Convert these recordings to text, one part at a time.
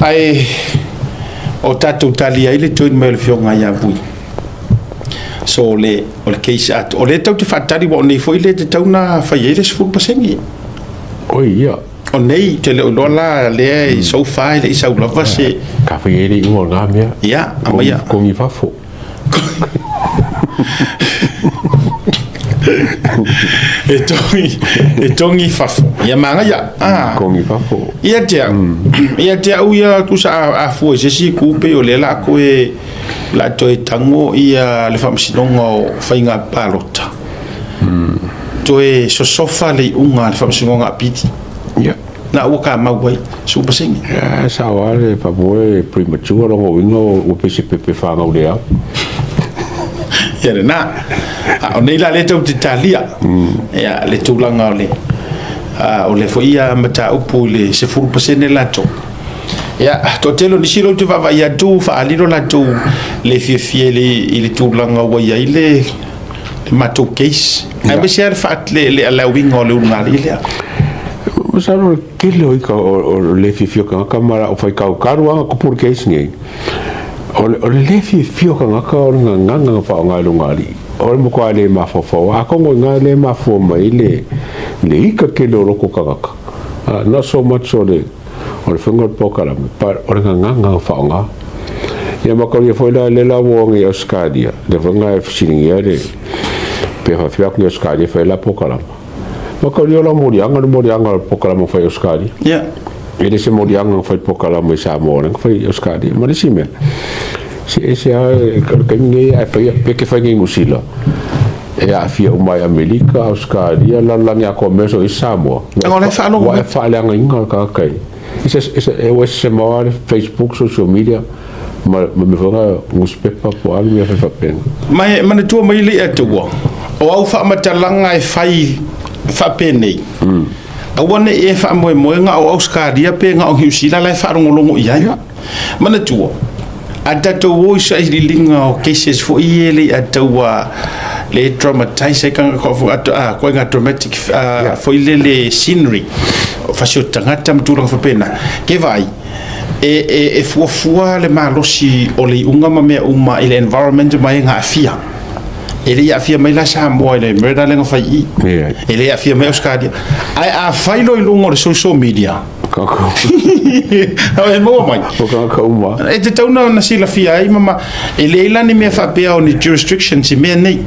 Ae o tatou talia ai le join mai o le Afioga ia Vui. So o le, o le case atoa. O lea tatou te faatali, aua o nei foi le tatau ona fai ai le 10%. Oi ia. O nei, ou te le o iloa la lea e so far e le i sau lava se... Ka fai ai le iuga o lena mea. Ia, aumaia. Kogi fafo. E togi, e togi fafo. Ia magaia. Ah. Kogi fafo. Ia te au. Ia te au ia tusa a fua i se isi itu pei o lea la a toe la a toe tago ia le Faamasinoga o Faiga Palota. Toe sosofa le iuga a le Faamasinoga Apili. Ia. Na ua kamau ai 10%. Ia, sao lava le faamoe e premature lona uiga ua pei se pepe fanau le ao. Ia lena. A o nei la lea tatou te talia. Ia le tulaga o le o le foi ia mataupu i le 10% latou. Ia, toatele o nisi lea ou te vaavaai atu faaali lo latou le fiafia i le tulaga ua i ai le matou case. Aemaise lava le allowing o le ulugalii lea. Masalo o le tele o ika o le fiafia o tagata ma lau faitau talu lava ona tupu le case nei. O le le fiafia o tagata o le gagana na faaaoga e le ulugalii. O le matua le mafaufau. Atonu i ina lea e mafua mai ai le ika tele o loto o tagata. Not so much o le faiga o le polokalame, but o le gagana na faaaoga. Ia ma taulia foi la lea la ua o nei i Ausetalia, lea foi na e fesiligia le pe faapefea atu nei Ausetalia e fai ai la polokalame. Ma taulia o la moliaga le moliaga o le polokalame na fai i Ausetalia. E le se moliaga na fai polokalame i Samoa lea na fai i Ausetalia. Ma le isi mea, se ese lava o le taimi nei a e faia, pe e te fai nei i Niu Sila, e aafia uma ai Amerika, Ausetalia, lalolagi atoa mea so i Samoa. Ua e faaleagaina le tagata i ua ese mau lava le Facebook, social media ma mea foi na newspaper po o a mea fai faapena. Ma e manatua mai le Atua, o au faamatalaga e fai faapenei, aua ne i e faamoemoe na o Ausetalia pe na o Niu Sila la e faalogologo i ai. Manatua, a tatou o i sailiiliga o cases foi ia e le i ataua le traumatize ai tagata, koe traumatic foi lele scenery, fasi o tagata ma tulaga faapena. Ke vaai, e fuafua le malosi o le iuga ma mea uma i le environment ma e na aafia. E le i aafia mai la Samoa i le murder lea na fai i i. E le i aafia mai Ausetalia. Ae a fai loa i luga o le social media, e maua mai. O tagata uma. E tatau na silafia ai ma e leai la ni mea faapea o ni jurisdictions i mea nei.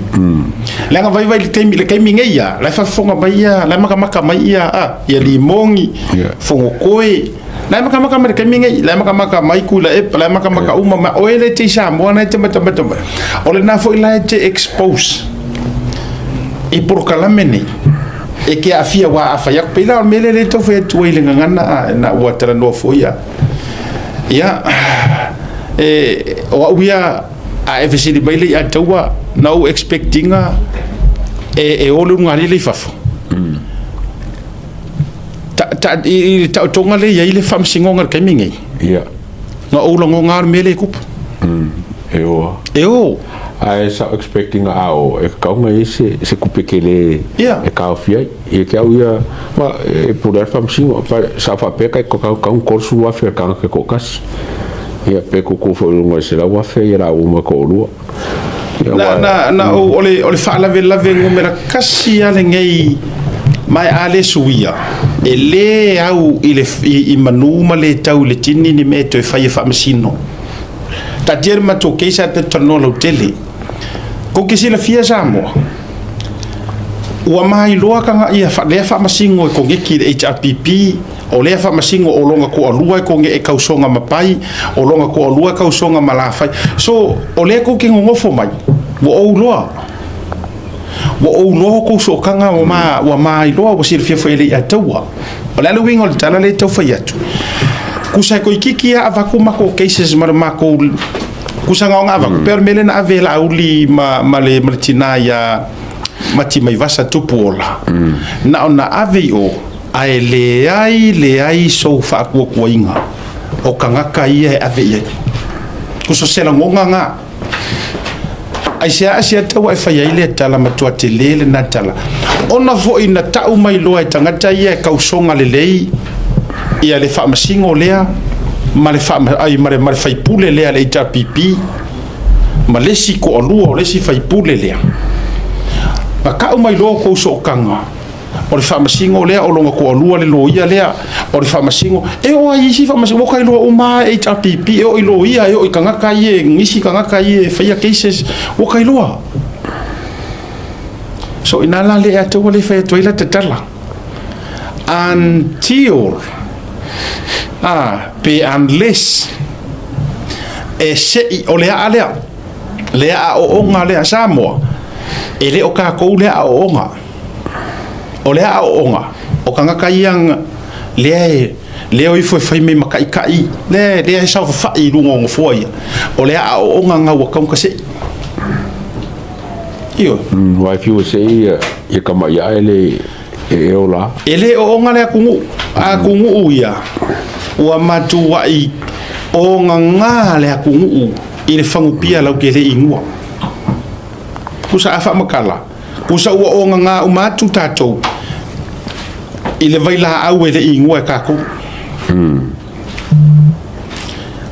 Leaga vaivai le taimi, le taimi nei ia, la e faafofoga mai ia, la e makamaka mai ia, ia Limogi, Fogokoe, la e makamaka mai le taimi nei, la e makamaka mai Tuilaepa, la e makamaka uma mai, o e le te i Samoa na e te matamata mai. O lena foi la e te expose i polokalame nei. E ke aafia aua a fai atu pei la o le mea lea lea e tau fai atu ai i le gagana a na ua talanoa foi a ia e o au ia a e fesili mai le ia taua na ou expect ina e o le ulugalii lea i fafo ta, ta, i le taotoga lea i ai le faamasinoga i le taimi nei Na ou lagona lava le mea lea e tupu. E o. E o. Ae sa ou expect ina a o, e tatau ona i ai se tupe tele e taofi ai. Ia te au ia, ma e pule lava le faamasino. Sa ou faapea tai tatau ona $30,000 a le tagata e toatasi. Ia pe tutu foi i luga i le $100,000 ia laua ma le toalua. Na, na, o le faalavelave numera kasi lava lenei, ma a le suia, e le au i, le, i, i manu ma le tau i le tini ni mea e toe fai e faamasino. Taatia le matou case ae tatou talanoa lautele. Kou te silafia Samoa, ua mailoa taga ia lea faamasino e koneki i le HRPP, O lea faamasino o lona toalua e kone e kausoga ma Pai, o lona toalua e kausoga ma Lafai. So, o lea tou te nonofo mai, ua ou iloa. Ua ou iloa outou sootaga ua ma, ua mailoa, ua silafia foi e le Ataua. O le a le uiga o le tala lea e tau fai atu? Kusa e toeitiiti lava avatu matou cases ma le matou kusa na ona avatu, pei o le mea lea na ave e Laauli ma, ma le, ma le tina ia Matimaivasa Tupuola, na ona ave i o, Ae leai leai sou faakuakuaina o tagata ia e ave i ai. Kuso se lagona na. Aisea aisea tau e fai ai lea tala matua tele lena tala. Ona foi na tau mai loa e tagata ia e kausoga lelei ia le faamasino lea ma le ai ma le faipule lea le HRPP ma le isi toalua o le isi faipule lea. Na tau mai loa kou sootaga o le faamasino lea o lona toalua le loia lea o le faamasino e oo ai isi faamasino ua kailoa uma HRPP e oo i loia e oo i tagata ia nisi tagata ia e faia cases ua kailoa. So ina la le atu le fai atu ai la tatala until pe unless e sei o le aa lea le aa o lea Samoa e le o kākou le aa o o le aa o o tagata ia lea e lea o ifo e fai mai makaikai lea lea e saofafai i luga o nofoa ia o le aa o ngā ua kaunga sei. Io. Wai fiu se ia ia kama ia ele e ola. E le o onga le akungu akungu ia ua matuai o ngā le akungu i le whangupia lau ke le ingua. Kusa afa makala kusa ua o ngā umatu tātou i le vaila au e le ingua e kākou.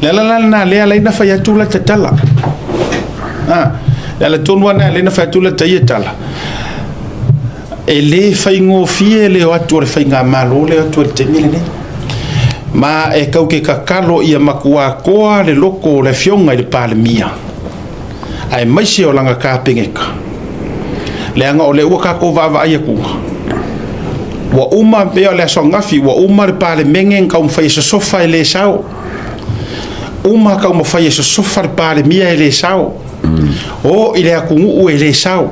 Le la la na le ala ina fai atu la tatala. Le ala tonu ana le na fai atu la taia tala. E le whaingofie le o atu o le whainga malo le atu o le temi le nei. Ma e kau ke kakalo ia makua koa le loko o le fionga i le palemia. Ai maise o langa ka pengeka. Le anga o le ua kako vava ai akunga. Ua uma pea le aso ngafi, ua uma le palemenge ngau mwhai sosofa e le sao. Uma kau mwhai sosofa le palemia e le sao. O i le akungu e le sao.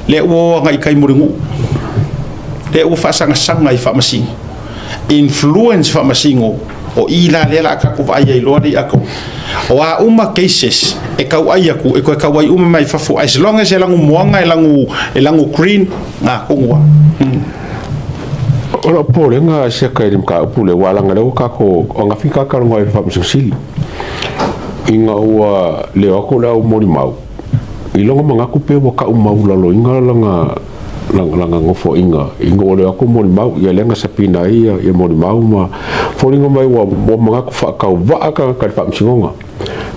Le ua ngai kai muringu. Le ua whaasangasanga i whaamasingo. Influence whaamasingo. O i la le la kako vai ai loa ni ako. O a uma cases e kau ai aku e koe kau ai uma mai fafo as long as e langu moanga e langu green ngā kongua. O la polenga se kai lim ka upu le wala ngale o kako o ngafi ka ka ngai fa msili. Inga ua le ako le au mori mau. I longa mangaku pe wa ka umau lalo inga langa langa ngofo inga inga o le ako mori mau ia lenga sapina ia ia mori mau ma folinga mai wa wa mangaku fa ka wa ka ka fa msingonga.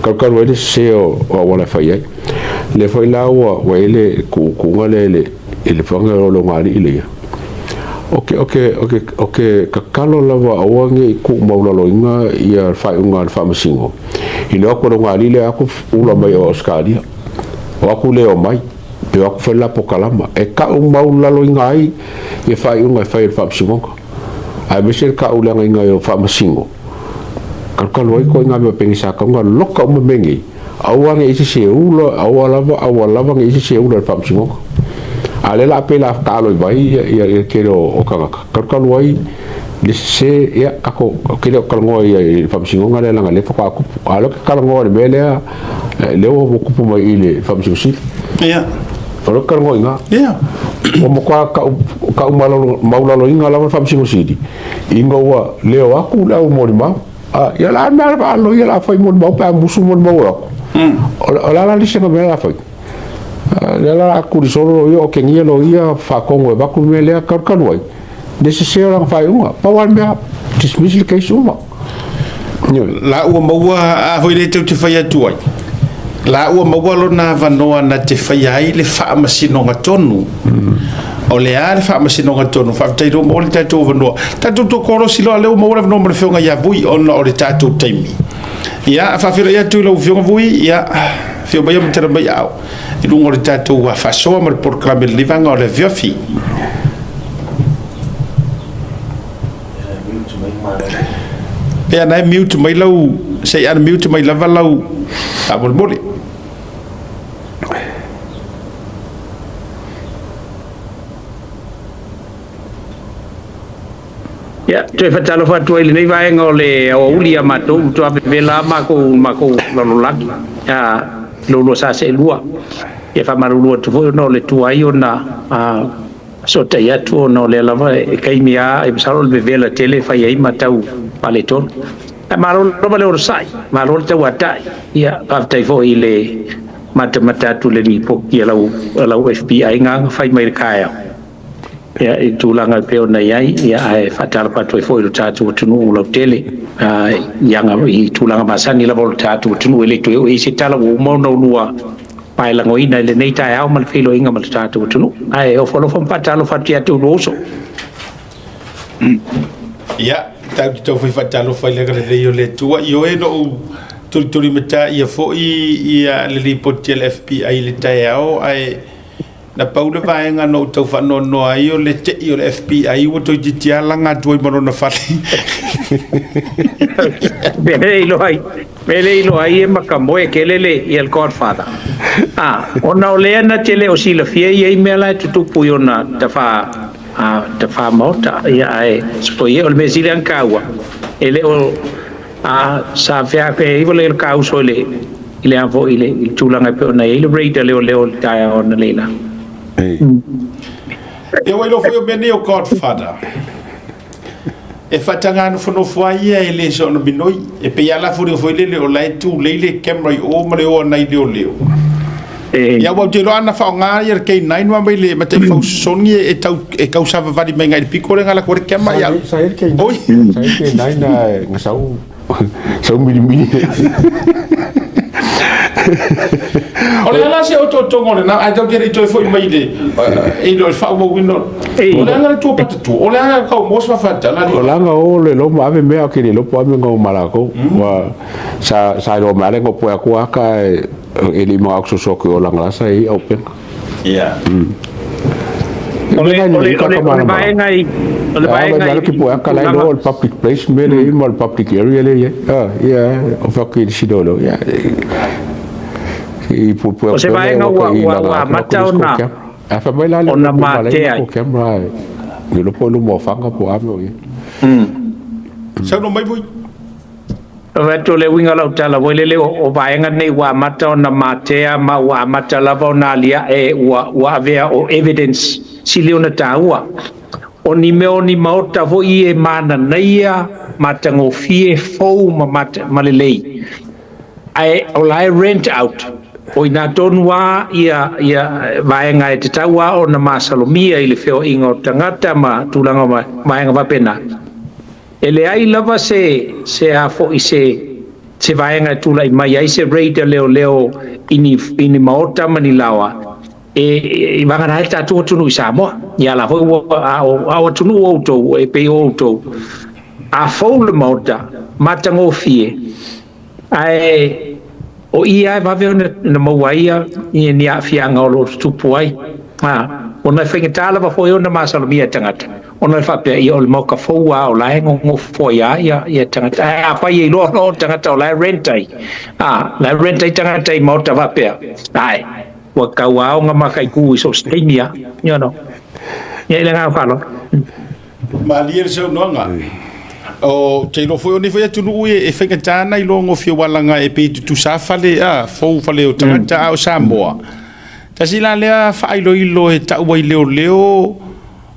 Ka ka wele se o wala fa ia. Le foi la wa wa ele ku ku ngale le ele fanga o lo ngari ile ia. Oke kakalo lava awange ku maulalo inga ia fa unga fa masingo. Ile ako lo ngari le ako ula mai o Australia. O aku le o mai pe aku fela pokalama e ka u maulalo inga ai e fa unga fa fa masingo. Ai mese ka u langa inga o fa masingo. Kakalo ai ko inga me pengisa ka unga loka uma mengi. Awange isi se ulo awalava nge isi se ulo fa masingo. Ale la pe la kalo vai ia ia ke o kanga kalu ai le se ia ako ke le kalongo ia fa masingo ngale langa le fa aku alo ke kalongo le mele le o mo kupu mai i le fa masingo si ia o kalongo inga ia o mo ka ka maulalo inga la fa masingo si inga wa le o aku la o mo ma a ia la ma alo ia la fa mo ma pa musu mo ma o o la la li se me la fa le la aku solo io ke ngi lo ia fa kongo ba ku me le ka ka lui de se se la fa unga pa wa me dismiss le case uma la ua maua a hoi le te fai atu ai la ua maua lo na vanoa na te fai ai le fa masino tonu o le a le fa masino tonu fa te ro mo le tatou vanoa tatou to koro silo le maua le vanoa mo le fionga ia vui ona o le tatou taimi ia fa fira ia tu lo fionga vui ia fio mai mo te mai au i lunga o le tatou fasoa ma le polokalame le livaga o le viofi. Pe ana e mute mai lau sei ana mute mai lava lau faamolemole. Ia, toe faatalofa atu ai lenei vaega o le aoauli ia matou matua vevela makou lalolagi lolo sa se lua ia faamalulu atu foi ona o le tuai ona sotai atu ona o lea lava e kaimi a e masalo le vevela tele fai ai matau faletonu. Ae malo lava le onosai, malo le tauatai. Ia faafetai foi i le matamata atu le lipoti a lau FBI gaga fai mai le taeao. Ia i tulaga e pei ona i ai, ia ae faatalofa atu ai foi i lo tatou atunuu lautele I aga i tulaga masani lava o le tatou atunuu, e le toe oo i ai se tala, ua uma ona ulua paelagoina i lenei taeao ma le feiloaiga ma le tatou atunuu. Ae ofo alofa ma faatalofa atu ia te oulua uso. Ia, tatou te taufai faatalofa i le agalelei o le Atua. Ioe na ou tulitulimatāia foi ia le lipoti a le FBI i le taeao, ae na pau le vaega na ou tau faanoanoa ai o le tei o le FBI ua toeitiiti lava laga atu ai ma lona fale. Mea le iloa ai, mea le iloa ai e makamoe tele le ia le Godfather. Ah, ona o lea na te le o silafia e i ai mea la e tutupu i ona tafa a tafa maota ia, ae soia o le mea sili ona taua e le o a sa fea fe iwa le kauso i le a foi i le tulaga e pei ona i ai le raid a leoleo i le taeao ona leila. Ia ua iloa foi o mea nei o Godfather. E faataga nofonofo ai ia e le soona minoi. E pei lava la foliga foi lele o la e tulei le camera i o ma le o anai leoleo. Ia ua ou te iloa ana faaaoga ia le K9 ma mai le mataifau sosogi e tau e kausavavali mai ngai le piko lea la ko le camera ia. Sa i le K9. Oi. Sa i le K9 na na sau sau milimili. O le ala se o totogo le na ai tau te le toe foi mai le i le faaumauina. O le ala le tua patatu. O le ala kau mo sa fatala. O langa o le loma ave mea ke le lopo ame ngau malako. Wa sa sa ro male ngo po aku aka e li ma akso so ko langa la sa i open. O le vaega i o le vaega i ke po aka la lo public place me le mo public area le ye. Ah, yeah, o fa ke si do lo. Yeah. I pu pu O se vaega ua amata ona A fa mai la le ona matea ai. Ko camera. Ni lo po lu mo fanga po ame o ye. Sau no mai voi. O atu le uiga o lau tala foi lele o vaega nei ua amata ona matea ma ua amata lava ona aliae ua avea o evidence sili ona taua. O ni mea o ni maota foi e mananaia, matagofie, fou ma, mata, ma lelei. Ae o la e rent out. O ina tonu a ia vaega e tatau a ona masalomia i le feoaiga o tagata ma tulaga ma vaega faapena. E leai lava se a foi se vaega e tulai mai ai se raid a leoleo i ni maota ma ni laoa e vagana ai le tatou atunuu i Samoa. Ia la foi ua a o atunuu o outou e pei o outou. A fou le maota, matagofie, ae o ia e vave ona na maua ai ia ni aafiaga o lo o tutupu ai. A, ona e faigata lava foi ona masalomia e tagata. Ona e faapea ia o le maoka fou a o la e gogofo ai a ia tagata. Ae afai e iloa loa o tagata o la e rent ai. A, la e rent ai tagata i maota faapea. Ai, ua tauaoga mataitu i so o se taimi a. Ia i le agaga faaaloalo. Malie le saunoaga. O te iloa foi o nei foi atunuu e faigata ana iloa gofie ualaga e pei tutusa fale a fou fale o tagata a o Samoa. Tasi la lea faailoilo e tau ai leoleo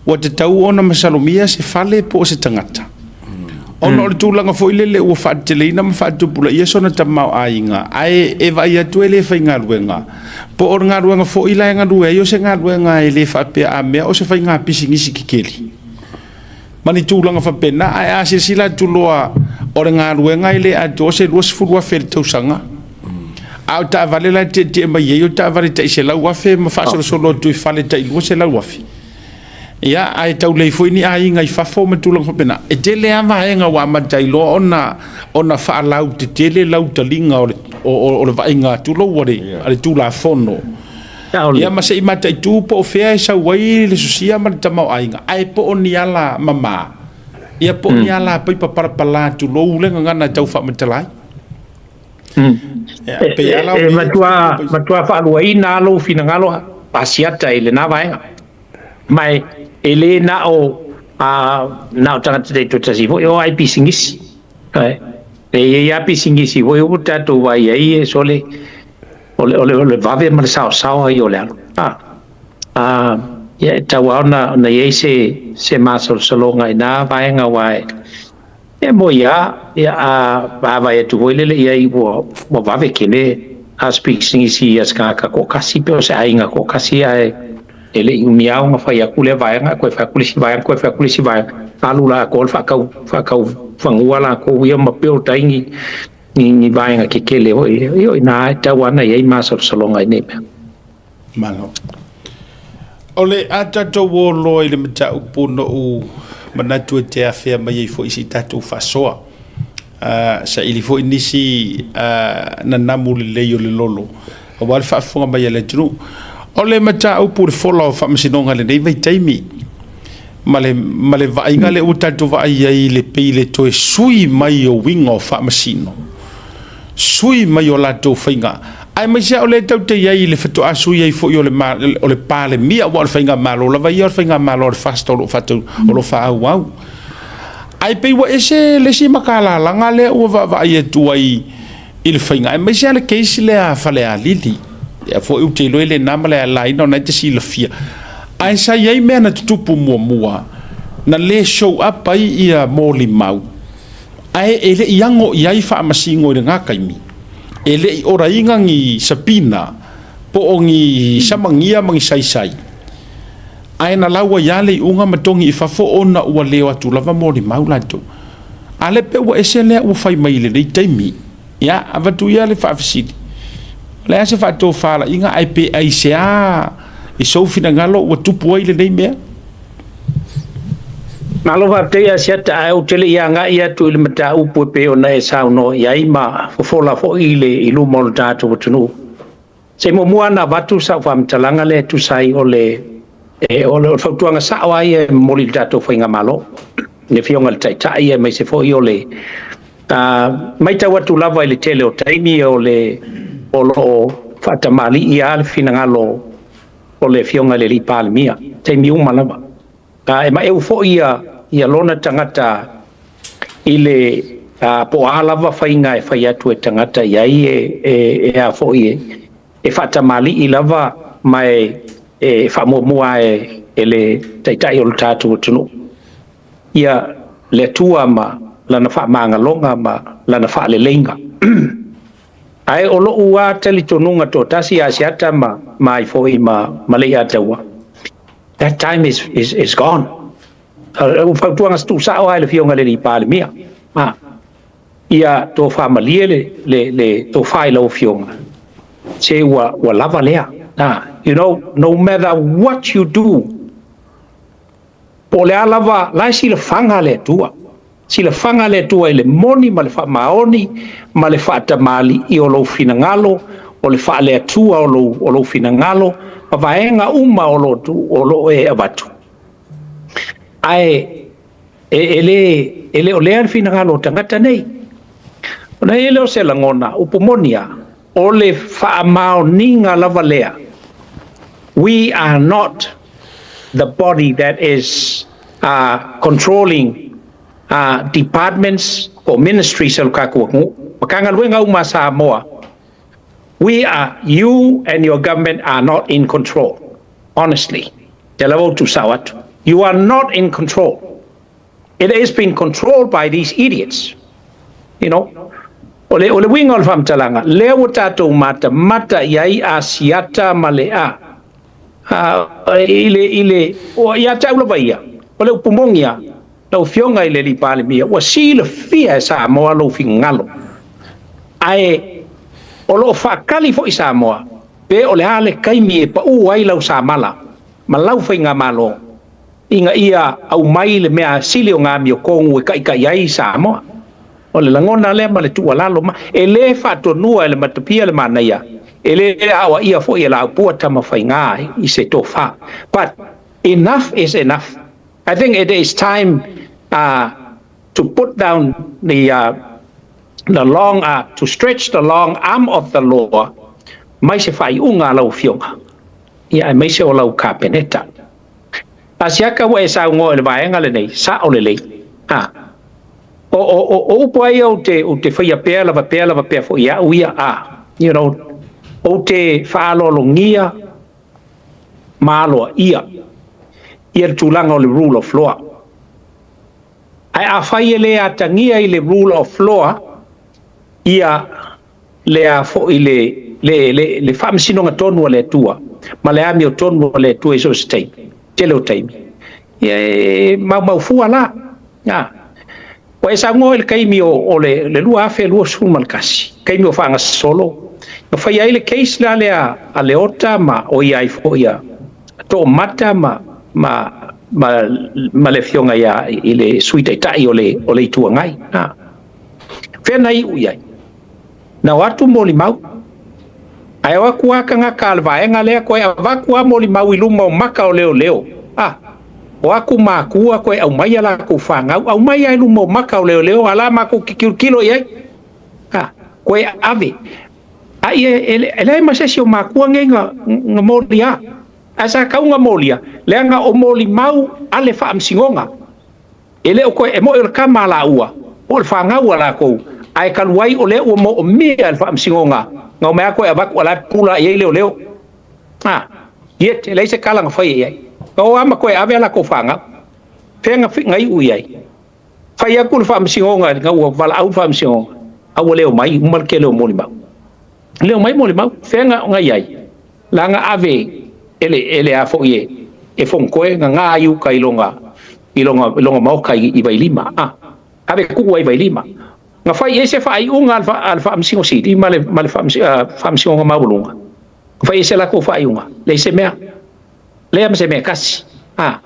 ua tatau ona masalomia se fale po o se tagata. Ona o le tulaga foi lele ua faateteleina ma faatupulaia sona tamaoaiga, ae e vaai atu e le faigaluega. Po o le galuega foi la e galue ai o se galuega e le faapea a mea o se faiga pisinisi kekeli. Ma ni tulaga faapena, ae a silasila atu loa o le galuega e le atoa se 20,000 i le tausaga. A o taavale la e tietie mai ai o taavale tai 100,000 ma faasolosolo atu i fale tai 200,000. Ia, ae taulei foi ni aiga i fafo ma tulaga faapena. E tele lava vaega ua amata ai loa ona faalautetele lautaliga o le vaaiga tulou a le Tulafono. Ia ma se i mataitu po o fea e sau ai le sosia ma le tamaoaiga, ae po o ni ala mama. Ia po o ni ala paipa palapala tulou le gagana e tau faamatala ai. Ia, pei ala o E matua faaluaina lou finagalo pasiata i lena vaega. Ma e le na o a na o tagata taitoatasi foi o ai pisinisi. E i ai lava pisinisi foi ua tatou vaai ai e sole o le vave ma le saosaoa ia o le alu. A, ia e tau lava ona i ai se masalosaloga i na vaega aua e moi lava ia a vaavaai atu foi lele i ai ua vave tele a se pisinisi a se tagata toatasi pe o se aiga toatasi ae E le i umi lava ona fai atu lea vaega, toe fai atu le isi vaega, toe fai atu le isi vaega, alu la atoa le faatau faatau fanua latou ia ma build ai ni vaega tetele foi ia. O i ina e tau ana i ai masalosaloga i nei mea. Malo. O le a tatou o loa i le mataupu na ou manatu e te afea mai ai foi i si tatou faasoa. Saili foi nisi nanamu lelei o le lolo aua le faafofoga mai a le atunuu. O le mataupu i le fola o faamasinoga i lenei vaitaimi ma le vaaiga lea ua tatou vaai ai i le pei le toe sui mai o uiga o faamasino, sui mai o latou faiga, aemaise o lea tatou te i ai i le faatoa sui ai foi o le Palemia, aua o le faigamalo lava ia o le faigamalo a le FAST o lo o faatau, o lo o faaauau. Ae pei ua ese le isi makalalaga lea ua vaavaai atu ai i le faiga, aemaise lava le case lea a Falealili. Ia foi ou te iloa i lena ma le alaina o na e te silafia. Ae sa i ai mea na tutupu muamua na le show up ai ia molimau, ae e le i ago i ai faamasino i lena taimi. E le i oraina ni subpoena po o ni samagia ma ni saisai. Ae na lau ai lava le iuga ma togi i fafo ona ua leo atu lava molimau latou. A le pe ua ese lea ua fai mai i lenei taimi. Ia, avatu ia le faafesili. O le a se faatofalaiga ae pe aisea i sou finagalo ua tupu ai lenei mea? Malo faafetai Asiata, ae ou te le i agai atu i le mataupu e pei ona e saunoa i ai ma fofola foi i le i luma o le tatou atunuu. Se i muamua ona avatu sau faamatalaga lea e tusa ai o le fautuaga sao lava ia e momoli i le tatou faigamalo, le Afioga i le Taitai, aemaise foi o le matau atu lava i le tele o taimi o le o lo o faatamalii lava le finagalo o le Afioga i le alii Palemia, taimi uma lava. E maeu foi ia lona tagata i le po o a lava faiga e fai atu e tagata i ai e a foi e faatamalii lava ma e faamuamua e le Taitai o le tatou atunuu. Ia le Atua ma lana faamagaloga ma lana faaleleiga. Ae o lou lava talitonuga toatasi Asiata ma ai foi ma le Ataua, that time is gone. O fautuaga tuusao lava i le Afioga i le alii Palemia. Ia tofa malie le tofa i lau Afioga, se ua lava lea. No matter what you do, po o le a lava, la e silafaga le Atua. Silafaga le Atua i le moni ma le faamaoni ma le faatamalii o lou finagalo, o le faale-Atua o lou finagalo, ma vaega uma o lo o e avatu. Ae e le o lea le finagalo o tagata nei. Ona i ai lea o se lagona, upu moni lava, o le faamaoniga lava lea. We are not the body that is controlling departments or ministries o le tatou atunuu. Matagaluega uma a Samoa, you and your government are not in control, honestly. Te lava o tuusao atu. You are not in control. It has been controlled by these idiots. O le uiga o le faamatalaga, lea ua tatou matamata i ai Asiata ma le i le, o, ia te au lava ia, o le upu moni lava, lau Afioga i le alii Palemia, ua silafia e Samoa lou finagalo. Ae o lo o faakali foi Samoa, pe o le a le taimi e pau ai lau samala ma lau faigamalo, ina ia aumai le mea sili o ngā amiotonu e taitai ai Samoa. O le lagona lea ma le tuualalo ma, e le faatonua e le matapia le manaia, e le aoaia foi e laupua tamafaiga i se tofa. But enough is enough. I think it is time to put down the long, to stretch the long arm of the law mai se faaiuga a lau Afioga, ia aemaise o lau Kapeneta. Asiaka ua e saunoa i le vaega lenei, sao lelei. O upu ai ou te faia pea lava pea lava pea foi au ia ou te faaaloalogia ma aloaia ia le tulaga o le rule of law. Ae afai e le atagia i le rule of law ia le a foi le faamasinoga tonu a le Atua. ma le amiotonu a le Atua i so o se taimi, tele o taimi, ia e maumau fua la. A. Ua e saunoa i le taimi o le 2021, taimi o faagasolo, na faia ai le case la lea a Leota ma o ia ai foi a Toomata ma le afioga ia i le Sui Taitai o le Itu Agai. A. Fea na iu i ai? Na o atu molimau. Ae o atu lava tagata a le vaega lea toe avatu lava molimau i luma o maka o leoleo. Ah, o aku matua toe aumaia latou fanau, aumaia i luma o maka o leoleo, a la matou tilotilo i ai. Ah, toe ave. A ia e leai ma se isi o matua nei na molia. Ae sa tau na molia, leaga o molimau a le faamasinoga. E le o toe, e moi o le tama a laua, po o le fanau a latou, ae talu ai o lea ua moomia e le faamasinoga, na omai lava toe avatu a la e pupula i ai leoleo. Ah, yet, e leai se tala na faia i ai. Na o lava ma toe ave a latou fanau. Fea na iu i ai? Fai atu le faamasinoga na ua valaau le faamasinoga, a ua le omai uma le tele o molimau. Le omai molimau, fea na i ai? Leaga ave e le a foi e Fonotoe na ngā i uka i lona maoka i Vailima. Ah, ave tuu ai Vailima. Na fai ai se faaiuga a le Faamasino Sili ma le Faamasinoga Maualuga. Na fai ai se latou faaiuga. Leai se mea. Lea ma se mea tasi. Ah.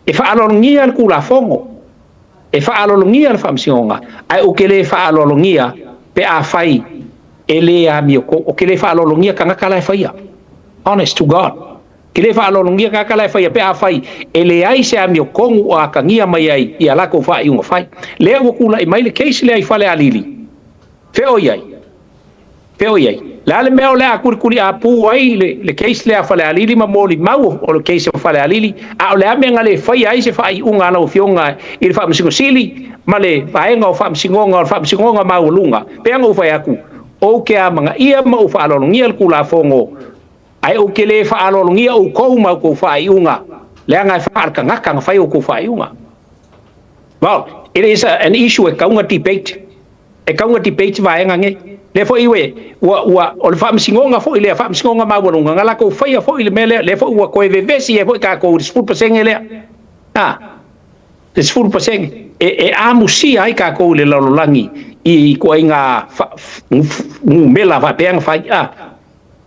E faaaloalogia le Tulafono. E faaaloalogia le faamasinoga. Ae ou te le faaaloalogia pe a fai e le amio ko. O ke le faaaloalogia tagata la e faia. Honest to God. Ke le faaaloalogia tagata la e faia pe a fai e leai se amiotonu o atagia mai ai ia latou faaiuga fai. Lea ua tulai mai le case lea i Falealili. Fea o i ai? Fea o i ai? Le a le mea o le a kulikuli apu ai le case lea a Falealili ma molimau o le case o Falealili, a o le a mea na le faia ai se faaiuga a lau afioga i le Faamasino Sili ma le vaega o faamasinoga o le Faamasinoga Maualuga? Pe aga ou fai atu, ou te amanaia ma ou faaaloalogia le Tulafono, ae ou te le faaaloalogia outou ma outou faaiuga, leaga e faaletagata na fai outou faaiuga. Well, it is an issue e tau na debate. E tau na debate vaega nei. Lea foi ue, ua, o le faamasinoga foi lea, Faamasinoga Maualuga, na latou faia foi le mea lea, lea foi ua toe vevesi ai foi tatou i le 10% lea. Ah, le 10%. E amusia ai tatou i le lalolagi i ituaiga numera faapea na fai. Ah,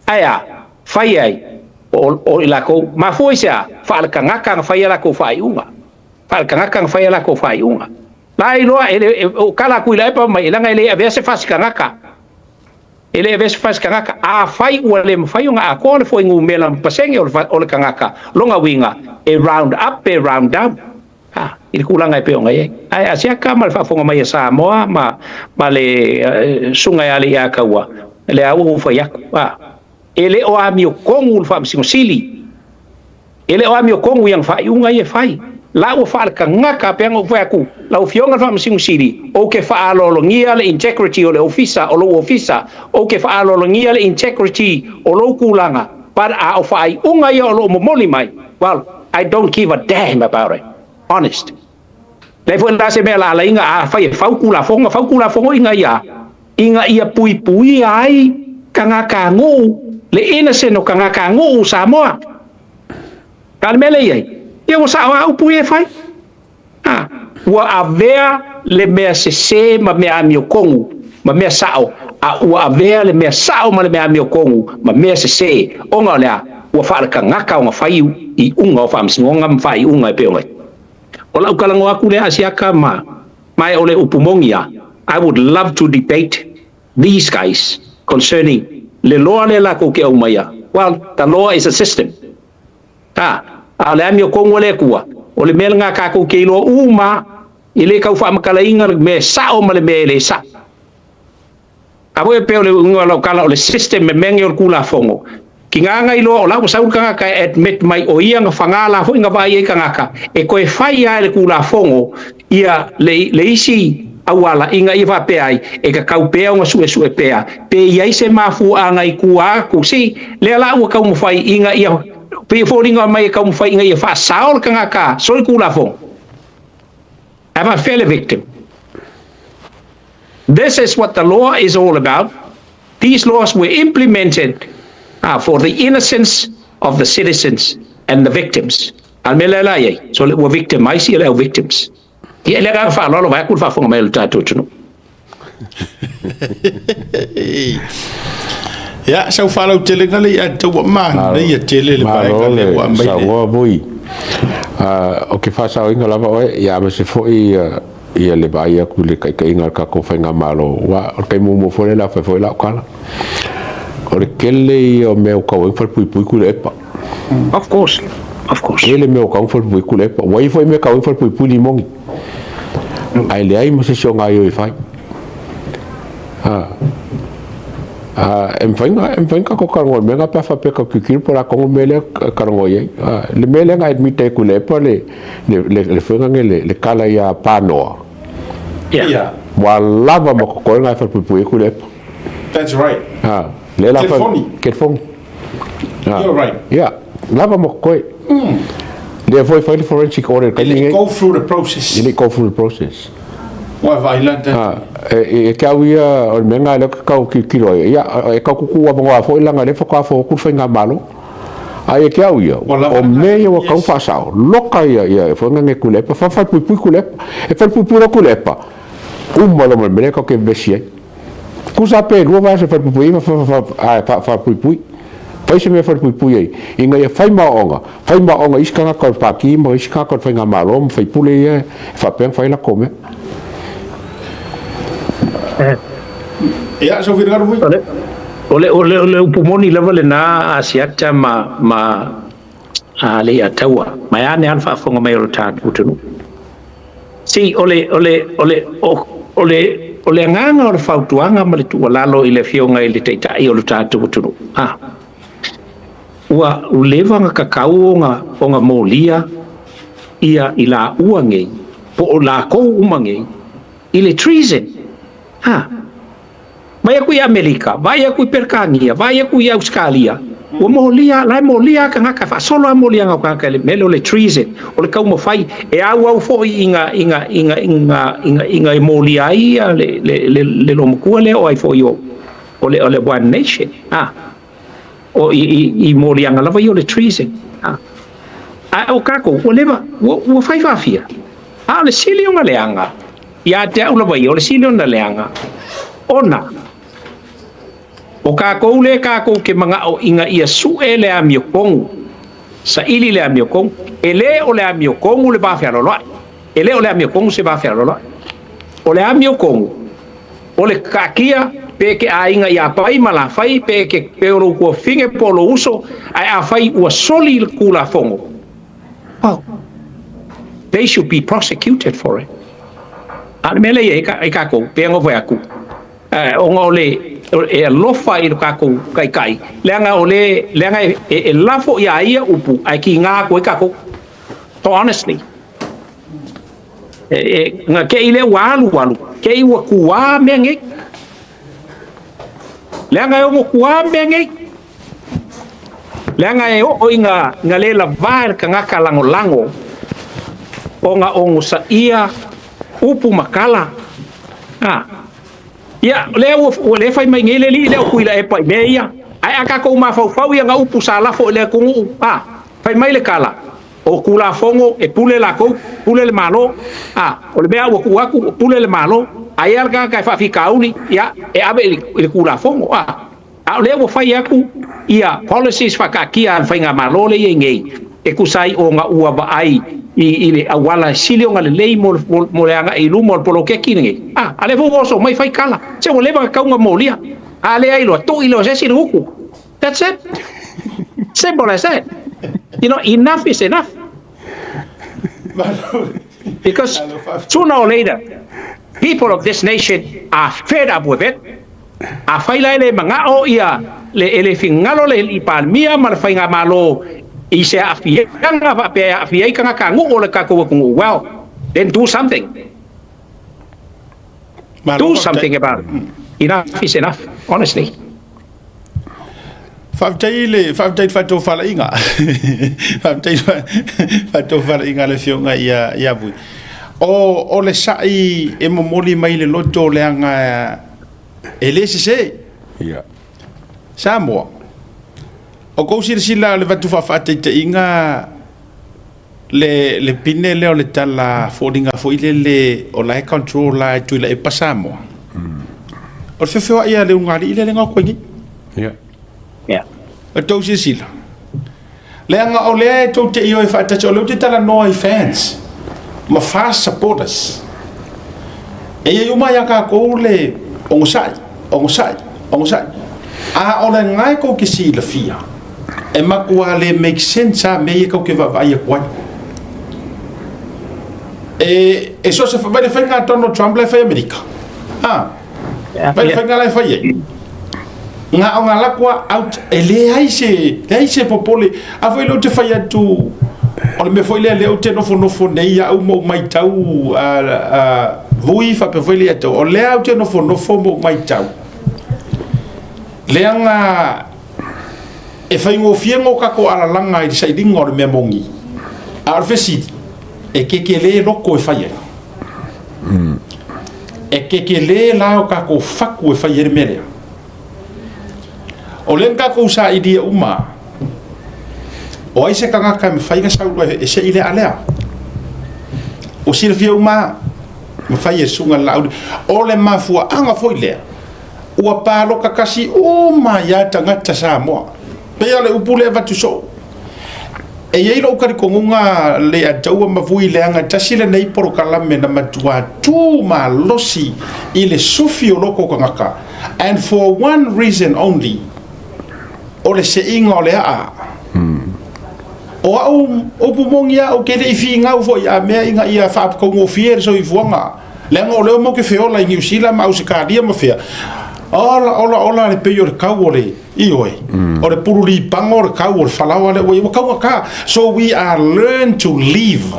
ae a, fai ai, o i latou, mafua i se a, faaletagata na fai a latou faaiuga. Faaletagata na fai a latou faaiuga. La iloa, o kala atu i la epa mai, leaga e le avea se fasi tagata. E le avea se fasi tagata. A fai ua le mafai ona atoa le fuainumera ma pasene o le tagata, lona uiga, e round up pe round down. Ha, i le tulaga e pei ona i ai. Ae asiaka ma le faafofoga mai a Samoa ma le susuga ia Leiataua, le a ua ou fai atu. Ha, e le o amiotonu le Faamasino Sili. E le o amiotonu i ana faaiuga ia e fai. La ua faaletagata pe aga ou fai atu, lau afioga le Faamasino Sili, ou te faaaloalogia le integrity o le ofisa, o lou ofisa, ou te faaaloalogia le integrity o lou tulaga, but a o faaiuga ia o loo momoli mai, well, I don't give a damn about it. Honest. Lea foi la se mea la alaiga a fai e fau Tulafono, fau Tulafono ina ia puipuia ai tagatanuu, le innocent o tagatanuu Samoa. Ka le mea lea i ai, ia ua sao a upu ia e fai. Ah, ua avea le mea sese ma mea amiotonu ma mea sao, a ua avea le mea sao ma le mea amiotonu ma mea sese, ona o lea ua faaletagata ona fai i uga o faamasinoga ma faaiuga e pei ona ai. O lau talanoa atu lea asiaka ma e o le upu moni a. I would love to debate these guys concerning le law lea latou ke aumaia. Well, the law is a system. Ah, a o le amiotonu a le Atua, o le mea lena tatou te iloa uma i le tau faamatalaina le mea sao ma le mea e le sao. A foi pe o le uiga o lau tala o le system me mea nei o le Tulafono. Ki ngā iloa o lau sau le tagata e admit mai o ia na whangā la foi na vai ai tagata e koe fai ai le Tulafono ia le isi auala ina ia faapea ai e kakau pea ona suesue pea pe i ai se mafuaaga i tua atu si lea la ua taumafai ina ia pei foliga mai e taumafai ina ia faasao le tagata soli Tulafono. Have a fairly victim. This is what the law is all about. These laws were implemented. Ah, for the innocence of the citizens and the victims. A le mea lea la i ai, so le ua victimize ia le au victims. Ia, e le agaga faaaloalo vaeatu le faafofoga mai a le tatou atunuu. Ia, sau faalautelega le ia tau manaia tele le vaega lea ua aumai. Saunoa Vui. O ke faasaoina lava oe, ia aemaise foi ia le vaai atu i le taitaiga o le tatou faigamalo, aua o le taimi muamua foi lea o le a fai foi lau tala. O le tele ia o mea ua tau ai ona falepuipui Tuilaepa. Of course. Of course. Tele mea ua tau ona falepuipui Tuilaepa. Ua i ai foi mea e tau ai ona falepuipui Limoni. Ae leai ma se isi o gaoioi e fai. E mafai ona e mafai ona tatou talanoa i le mea lena pe a faapea tatou te tilotilo po o le a tonu le mea lea e talanoa i ai. Le mea lea na admit ai e Tuilaepa le le le foi lea le tala ia Panoa. Yeah. Ua lava ma totoe na e falepuipui ai Tuilaepa. That's right. Lea la Telefoni. Telefoni. You're right. Yeah. Lava ma totoe. Lea foi fai le forensic audit E le i go through the process. E le i go through the process. Ua vaai la ta. E te au ia o le mea lena lea ou te tau tilotilo ai. Ia, e tau tuutuu avanoa foi leaga o lea faatoa fou atu le faigamalo. Ae ia te au ia, o mea ia ua tatau ona faasao, loka ia ia foi lena e Tuilaepa, falepuipui Tuilaepa. E falepuipui loa Tuilaepa, uma loa ma le mea lea tatou te vevesi ai. Tusa pe lua vaiaso e falepuipui ai ma falepuipui. Fai se mea e falepuipui ai, ina ia fai ma aoaoga, fai ma aoaoga i isi tagata o le Pati ma isi tagata o le Faigamalo ma faipule ia e faapea ona fai latou mea. Ia, sou finagalo foi. O le upu moni lava lena Asiata ma a Leiataua, ma e ane lava le faafofoga mai o le tatou atunuu. See, o le agaga o le fautuaga ma le tuualalo i le afioga i le taitai o le tatou atunuu. Ah, ua leva ona tatau ona molia ia i laua nei, po o lakou uma nei, i le treason. Ha, mai aku i Amerika, vai aku i Peretania, vai aku i Australia. Ua molia, la e molia tagata, faasolo a moliaga o tagata i le mea lea o le treason, o le taumafai e auau foi i ga e molia ai ia le loomatua lea o ai foi o le One Nation. Ah, o i moliaga lava ia o le treason. Ah. A o kākou, ua leva, ua fai faafia. A o le sili ona leaga, ia te au lava ia, o le sili ona leaga, ona o kākou le kākou ke manaʻo ina ia suʻe le amiotonu, saili le amiotonu, e lē o le amiotonu le vafealoaloaʻi, e lē o le amiotonu se vafealoaloaʻi. O le amiotonu, o le kaatia pe ke aiga ia pai ma lafai pe ke pe o lou tuafafine po o lou uso, ae afai ua soli le Tulafono, well, they should be prosecuted for it. A le mea lea i ai kākou, pe ona fai atu, ona o le e alofa i le kākou taitai, leaga o le leaga e lafo ia ia upu ae kiga atu ai kākou. So honestly, e nga ke i le ua alu alu, ke i ua kuā mea nei. Leaga e ono kuā mea nei. Leaga e oo i nga le lavā e le tagata lagolago ona ogosaia upu ma tala. Ah. Ia, lea ua le fai mai nei le alii lea o Tuilaepa i mea ia. Ae a tatou mafaufau ia ga upu sa lafo i le atunuu, ah, fai mai le tala, o Tulafono e pule latou, pule le Malo. Ah, o le mea ua tuu atu, pule le Malo. A ia le tagata e faafitauli, ia, e ave i le Tulafono. Ah, a o lea ua fai atu ia policies faataatia a le faigamalo lea i ai nei, e tusa ai ona ua vaai i le auala e sili ona lelei mo le agai i luma o le poloketi lenei. Ah, a lea foi ua oso mai fai tala. Se ua leva ona tatau ona molia. A lea iloa, tui loa se isi le utu. That's it. Simple as that. Enough is enough. Because sooner or later, people of this nation are fed up with it. A fai la e le manao ia le e le finagalo le alii Palemia ma le faigamalo i se aafiaga faapea e aafia ai tagata anu'u o le tatou atunuu, well, then do something. Do something about it. Enough is enough, honestly. Faafetai le faatofalaiga. Faafetai faatofalaiga le afioga ia Vui. O le sa'i e momoli mai le loto leaga e le sesē. Samoa. O kou silasila o le avatu faafaataitaiga le pine lea o le tala foliga foi lele o la e control la e Tuilaepa Samoa. O le feofeoai a le ulugalii lea na o atu ai nei. O tou silasila. Leaga o lea e tou te ioe faatasi, o lea ou te talanoa i fans ma fast supporters. E i ai uma ia tatou le onosai, onosai, onosai. A o le na e tou te silafia, e matua le make sense a mea ia tou te vaavaai atu ai. E so se vai le faiga a Donald Trump la e fai Amerika. Ah, vai le faiga la e fai ai. Nga o ngā lakua out e leai se popole. A foi leo te fai atu o le mea foi lea lea ou te nofonofo nei au ma ou maitau vui faapea foi le atau. O lea ou te nofonofo ma ou maitau. Leaga e faigofie ngō kako alalaga i le sailiga o le mea moni. A o le fesili, e kekelē loko e fai ai. E kekelē la o kako faku e fai ai le mea lea. O lea na tatou sailia uma, o ai se tagata e mafai ona sau e sei le alea. O silafia uma, mafai e susuga i le Laauli. O le mafuaaga foi lea, ua paloka kasi uma ia tagata Samoa. Pei o le upu lea e avatu soo. E i ai lou talitonuga le ataua ma vui leaga tasi lenei polokalame na matua tu malosi i le sufi o loko tagata. And for one reason only, o le seiga o le aa. O au upu moni au ke le i fingau foi a mea ina ia faakaugofie le soifuaga. Leaga o lea mo ke feola i Niu Sila ma Ausetalia ma fea. Ola, ola, ola le pei o le kau o le ioe. O le pulu lipago o le kau o le falaoa le ua kaugata. So we are learn to live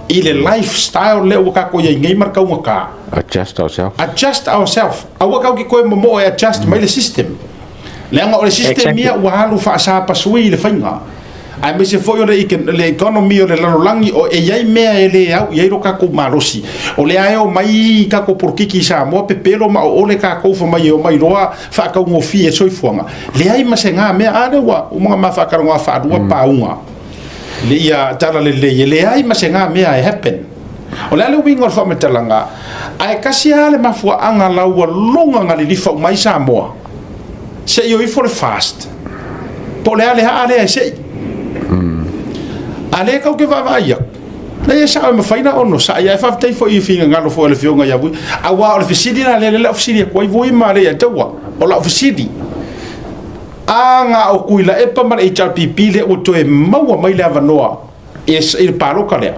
i le lifestyle lea ua tatou iai nei ma le kaugata. Adjust ourselves. Adjust ourselves. Aua kau ki koe momoo e adjust mai le system. Leaga o le system ia ua alu faasapasui i le faiga. Ae maise foi o le economy o le lalolagi o e iai mea e le au i ai lo tatou malosi. O lea e o mai tatou polokiki i Samoa pepelo ma o ole tatou fa mai e o mai loa faakaugofie e soifuaga. Leai ma se ngā mea a lea ua uma ona ma faatalanoa faalua pauga. Le ia tala lelei e leai ma se ngā mea e happen. O le a le uiga o le faamatalaga, ae kasi lava le mafuaaga lau ua luga na lilifa uma ai Samoa. Se i o ifo le fast. Po o le a le aa lea e sei. A lea kau ke vaavaai atu. Leai e sao e mafai ona onosai ae faafetai foi i finagalo foi o le afioga ia Vui. Aua o le fesili la lea lea o fesili atu ai Vui ma le ia taua. O lau fesili. A nga o Tuilaepa ma le HRPP lea ua toe maua mai le avanoa i le paloka lea.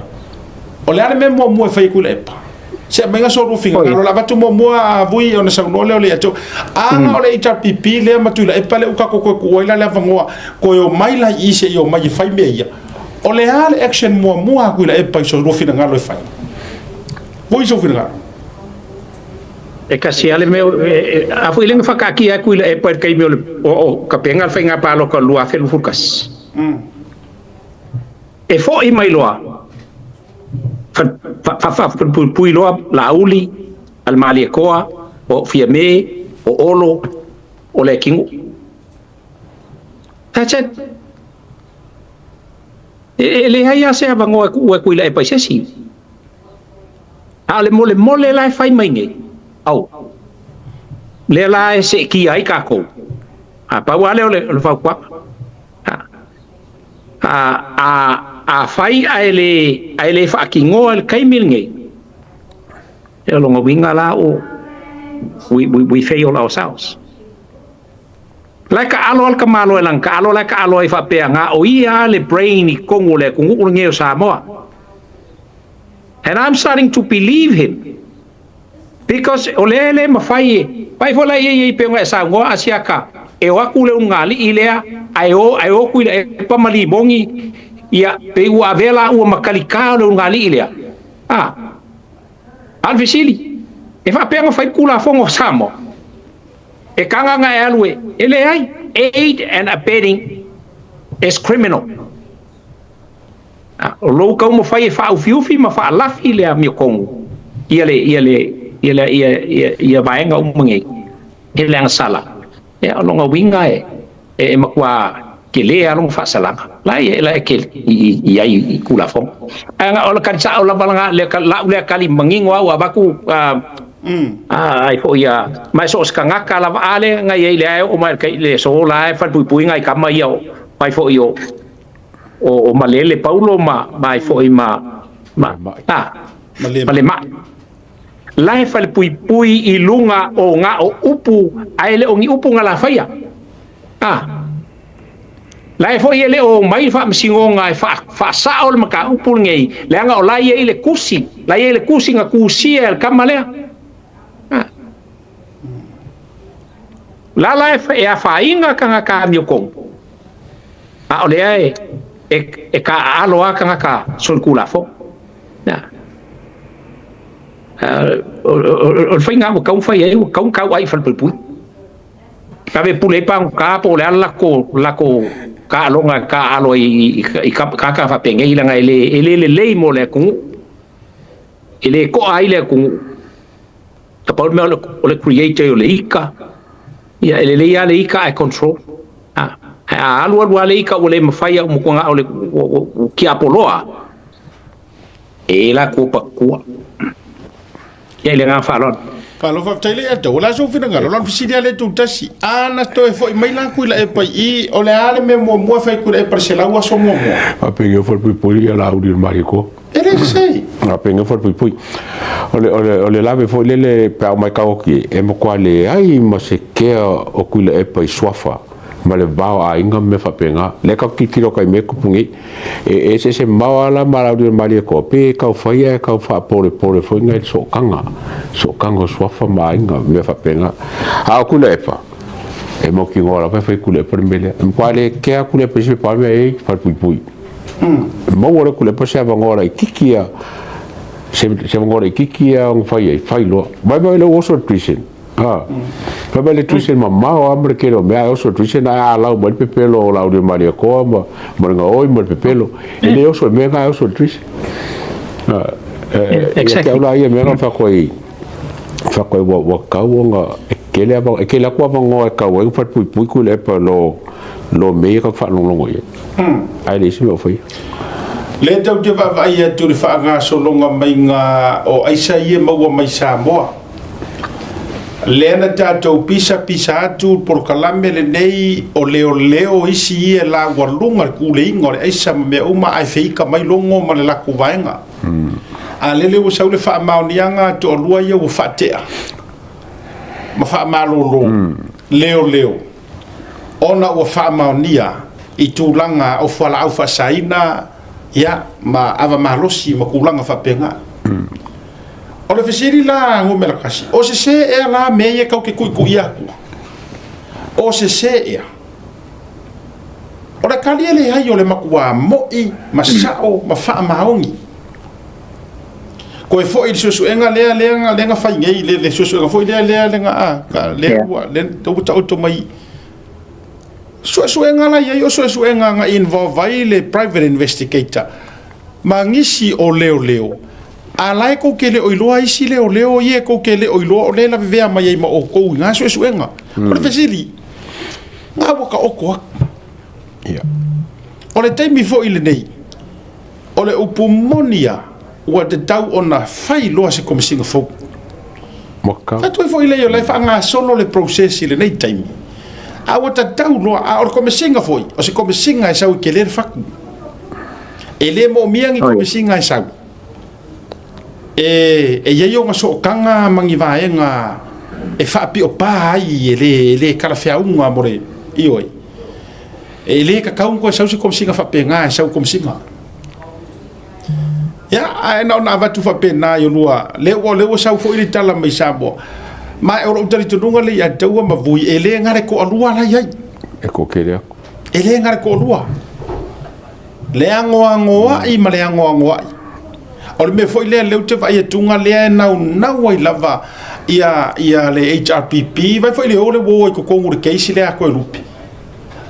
O le a le mea muamua e fai e Tuilaepa? Se aumaiga so lua finagalo. O le avatu muamua a Vui ona saunoa lea o le ia tau. A nga o le HRPP lea ma Tuilaepa lea ua tatou toe tuu ai la le avanoa toe o mai la i i se i o mai e fai mea ia. O le a le action muamua a Tuilaepa i so lua finagalo e fai? Vui sou finagalo. E kasi lava le mea, a foi le na whakaakia ai Tuilaepa i le taimi o le o ka penga le faiga paloka o le 2021. E foi mai loa, faapuipui loa Laauli, a le Malietoa, o Fiame, o Olo, o le Akinuu. That's it. E leai lava se avanoa e tuua e Tuilaepa i se isi. A o le molemole la e fai mai nei, au, lea la e seetia ai tatou. A pau lava lea o le fautuaga. A fai ae le faatinoa i le taimi lenei, e o lona uiga la o we fail ourselves. La e taalo lava le tamaloa i lana taalo la e taalo ai faapea na o ia le brain i totonu o le atunuu lenei o Samoa. And I'm starting to believe him. Because o lea e le mafai e, pai foi la ia i pe ona e saunoa Asiata, e o atu le ulugalii lea, ae o Tuilaepa ma Limogi, ia, pe ua avea la ua matalika o le ulugalii lea. A o le fesili, e faapea ona fai Tulafono o Samoa, e tagaga e alu e leai, aid and abetting is criminal. O lou taumafai e faaufiufi ma faalafi le amiotonu ia le ia le ia le ia ia ia vaega uma nei e le agasala. Ia o lona uiga e matua Tele lava lona faasalaga. La e la e tele i ai i Tulafono. Ae o le tali sao lava lena, lau lea tali manino lava ua avatu ai foi ia, ma e so o se tagata lava a lea na i ai lea e oo mai i le aso la e falepuipuiga i tama ia o ai foi o Malele Paulo ma ai foi ma Malemai. La e falepuipui i luga o na o upu, ae le o ni upu na lafaia. La e foi e le o mai le faamasinoga e faasao le mataupu lenei, leaga o la e i ai le tusi, la e i ai le tusi na tusia e le tama lea. La la e afaina tagata amiotonu, a o lea e taaalo lava tagata solitulafono. O le faiga ua tatau ona fai ai, ua tatau ona tauai i falepuipui. Ave pule ai pagota po o le a le latou taaloga e taaalo ai i tagata faapenei, leaga e le lelei mo le atunuu, e le toa ai le atunuu. Na pau le mea o le creator o le ika, ia e lelei lava le ika ae control. Ae a alu alu lava le ika ua le mafai au matua o le tiapoloa, e la tua patua. Ia i le agaga faaaloalo. Malo faafetai le Elder. O le a sou finagalo, o lana fesili lava lea tutasi. A na toe foi mai la Tuilaepa i i, o le a le mea muamua e fai Tuilaepa i le 100 aso muamua? Faapea o falepuipui ia Laauli o le Malietoa. E le sese. Faapea o falepuipui. O le lave foi lele pe a o mai tau atu e matua leai ma se kea o Tuilaepa i suafa ma le va o aiga ma mea faapena. Lea tatou tilotilo atu ai i mea tupu nei. E eseese mamao lava la ma Laauli o le Malietoa, pe e tau fai ae tau faapolepole foi nai le sootaga, sootaga o suafa ma aiga, mea faapena. A o Tuilaepa, e mautinoa lava e fai Tuilaepa le mea lea. E matua le kea Tuilaepa i se mea mea e falepuipui. E maua le Tuilaepa se avanoa laitiiti lava, se avanoa laitiiti lava ona fai ai, fai loa. Vaai mai le oso le prison. Fai mai le tusi mamao lava ma le tele o mea, ae oso le tusi ae alau mai le pepelo o Laauli o Malietoa ma le gaoi ma le pepelo. E le oso i mea na, ae oso i le tusi. Ia te au la ia mea na fai atu ai ua tatau ona e tele e tele atu avanoa e tatau ai ona falepuipui Tuilaepa lo mea ia tatou te faalogologo i ai. Ae leai se mea o faia. Lea tatou te vaavaai atu i le faagasologa maiga o aisa ia e maua mai Samoa. Lea na tatou pisapisa atu le polokalame lenei o leoleo isi ia laualuga le kuleiga o le aisa ma mea uma ae feika mai logo ma le latou vaega. A lele ua sau le faamaoniaga a toalua ia ua faatea ma faamalolo leoleo ona ua faamaonia i tulaga o fualaau faasaina ia ma ava malosi ma tulaga faapena. O le fesili la numera tasi, o sese ea la mea ia tatou te tuituia atu? O sese ea? O le tali e leai, o le matua mo'i ma sao ma faamaoni. Koe foi i le suesuega lea lea lea na fai nei, le suesuega foi lea lea lea na a lea ua lea ua taoto mai suesuega la i ai, o suesuega na involve ai le private investigator ma nisi o leoleo, a la e kou te le o iloa isi leoleo ia e kou te le o iloa o lea e lavevea mai ai ma outou i ngā suesuega. O le fesili, ngā ua taoto atu. O le taimi foi lenei, o le upu moni lava, ua tatau ona fai loa se komesina fou. Faatu ai foi lea o la e faagasolo le process i lenei taimi, a ua tatau loa, a o le komesina foi, o se komesina e sau e tele le fatu. E le moomia ni komesina e sau e i ai ona sootaga ma ni vaega e faapiopa ai e le talafeauga mo le ioe. E le tatau ona toe sau se komesina faapena e sau komesina. Ia, ae na ona avatu faapena i olua, lea ua sau foi le tala mai Samoa. Ma o lou talitonuga lea ia te au ma Vui, e le na le toalua la i ai. E toatele atu. E le na le toalua. Le agoagoai ma le agoagoai. O le mea foi lea lea ou te vaai atuga lea e naunau ai lava ia le HRPP, vai foi le o le ua o i totonu o le case lea a Toelupe.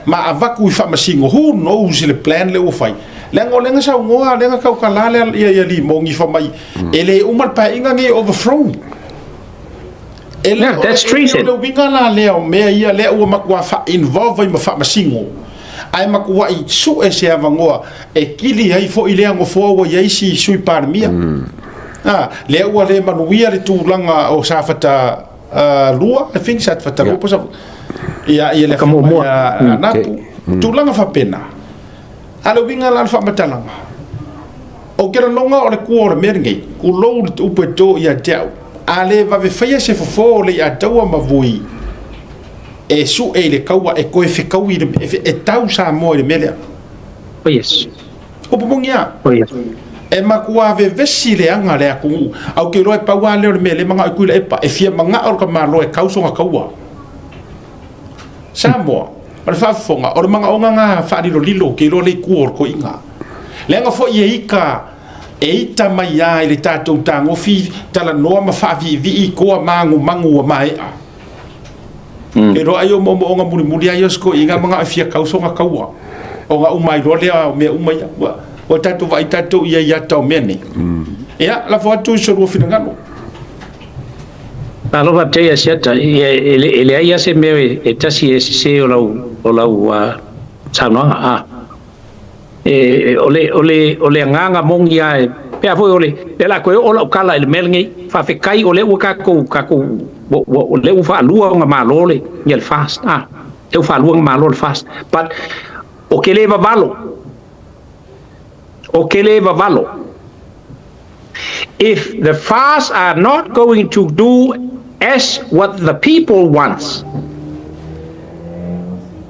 Ma avatu i faamasino, who knows le plan lea ua fai. Leaga o lea na saunoa, lea na tautala lea ia Limogi fai mai, e le uma le paeaiga nei e overthrown. E le, Yeah, that's treason. O le uiga la lea o mea ia lea ua matua fa-involve ai ma faamasino. Ae matua'i su'e se avanoa e kili ai fo'i lea nofoa ua i ai isi Sui Palemia. A, lea ua le manuia le tulaga o Safata 2, I think Safata 2 po o Safata, ia, ia le Afioga ia Napu, tulaga faapena. A o le uiga la o le faamatalaga, ou te lagona o le tua o le mea lenei, tulou le upu e to ia te au, a le vave faia se fofo o Leiataua ma Vui e su'e i le taua e toe fetaui e tau Samoa i le mea lea. Oh yes. Upu moni lava. Oh yes. E matua vevesi leaga le atunuu. Ae ou te iloa e pau lava lea o le mea lea e manao ai Tuilaepa, e fia manao le tamaloa e tau sona taua. Samoa, o le faafofoga, o le manaoga lena faalilolilo ou te iloa lea i tua o le toeaina. Leaga foi e ita, e ita mai lava i le tatou tagofi talanoa ma faaviivii toa manumanu ua maea. E iloa ai o moomooga mulimuli lava ia o si toeaina manao e fia tau sona taua. Ona uma ai loa lea o mea uma ia. Ua tatou vaai tatou i ai i ata o mea nei. Ia, lafo atu i so lua finagalo. Malo faafetai Asiata, ia e leai lava se mea e tasi e sese o lau o lau saunoaga a. E o le o le o le agaga moni lava e pe a foi o le lea o le a toe oo lau tala i le mea lenei, faafetai o lea ua tatou tatou ua o lea ua faalua ona malo le ia le FAST a, lea ua faalua ona malo le FAST but ou te le vavalo, ou te le vavalo. If the FAST are not going to do as what the people wants,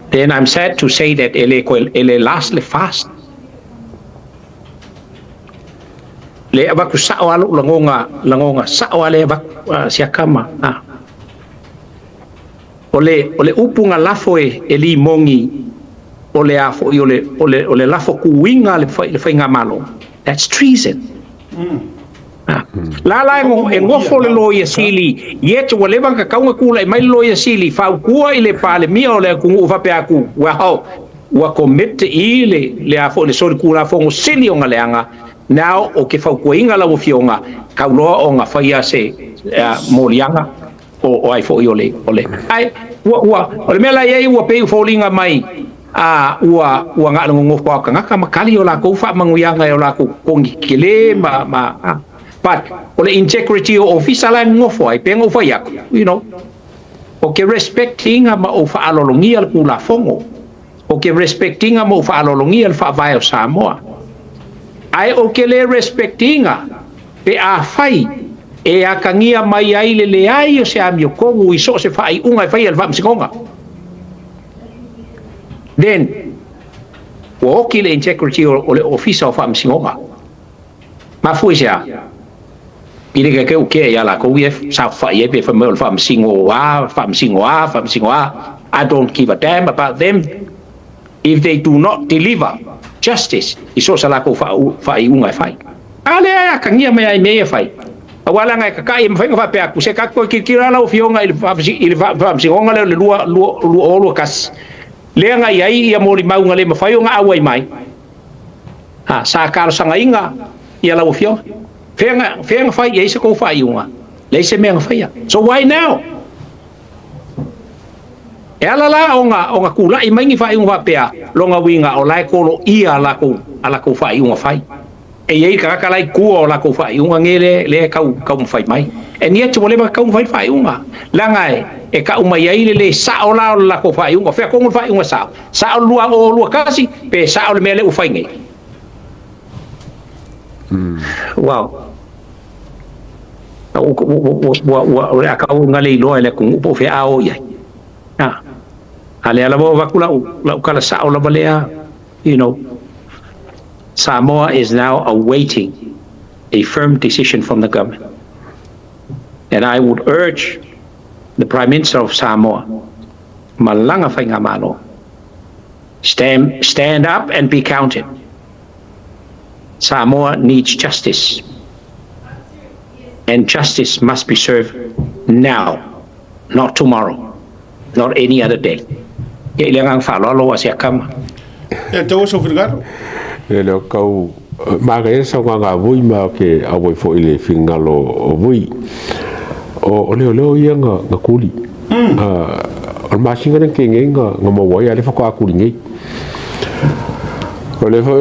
then I'm sad to say that e le koe, e le last le FAST. Le avatu sa'o a lo'u lagoga, lagoga sa'o a le avatu uh, siakama. Ah. O le, o le upu na lafo e, e limogi, o le a fo'i o le, o le, o le lafo kūiga le, le faigamalo. That's treason. Ah. La la e gofo le loia sili, yet ua leva ona tatau ona tulai mai le loia sili, fautua i le Palemia o le atunuu faapea atu, well, ua commit i le, le a foi le solitulafono sili ona leaga, now ou te fautuaina lau afioga, tau loa ona faia se uh, moliaga o, o ai foi o le, o le. Ai, ua, ua, o le mea la i ai ua pei ua foliga mai a ua, ua na o le nonofo lava o tagata ma kali o latou faamanuiaga i o latou totogi tetele ma, ma, a. But, o le integrity o ofisa la e nonofo ai, pei ona ou fai atu, you know, ou te respect ina ma ou faaaloalogia le Tulafono, ou te respect ina ma ou faaaloalogia le Faavae o Samoa. Ae ou te le respect ina pe afai e atagia mai ai le leai o se amiotonu i so o se faaiuga e faia e le Faamasinoga, then ua oti le integrity o le Ofisa o Faamasinoga. Mafua i se a? I le kekeu kea ia lakou ia e saofai ai pe fai mai o le Faamasino A, Faamasino A, Faamasino A, I don't give a damn about them if they do not deliver justice i so o se lakou faaiuga e fai. A lea e atagia mai ai mea ia e fai. Aua leaga e kakaʻi e mafai ona faapea atu, se tatou toe tilotilo lava lau Afioga i le Faamasinoga lea o le 2021, lea na i ai ia molimau na le mafai ona auai mai, a, sa talosagaina ia lau Afioga. Fea na, fea na fai i ai se tou faaiuga? Leai se mea na faia. So why now? E ala la ona, ona tulai mai ni faaiuga faapea, lona uiga o la e koloia a latou, a latou faaiuga fai. E i ai tagata la i tua o latou faaiuga nei lea, lea e tau, taumafai mai. And yet ua leva ona taumafai le faaiuga. Leaga e, e tau mai ai le le sao la o le latou faaiuga. O fea tonu le faaiuga sao? Sao le 2021 pe sao le mea lea ua fai nei? Wow. Ua, ua, o le a tau ina le iloa e le atunuu po o fea a o i ai. A, a lea lava ua avatu lau, lau tala sao lava lea, you know, Samoa is now awaiting a firm decision from the government. And I would urge the Prime Minister of Samoa, ma lana faigamalo, stand, stand up and be counted. Samoa needs justice. And justice must be served now, not tomorrow, not any other day. Ia i le agaga faaaloalo ua se akama. Ia taua sou finagalo. E le o kau manaia le saunoaga a Vui ma ke auai foi i le finagalo o Vui. O, o leoleo ia na, na kuli. Mm. O le masina lea na kei nei na, na maua ai, a o lea faatoa kuli nei. O lea foi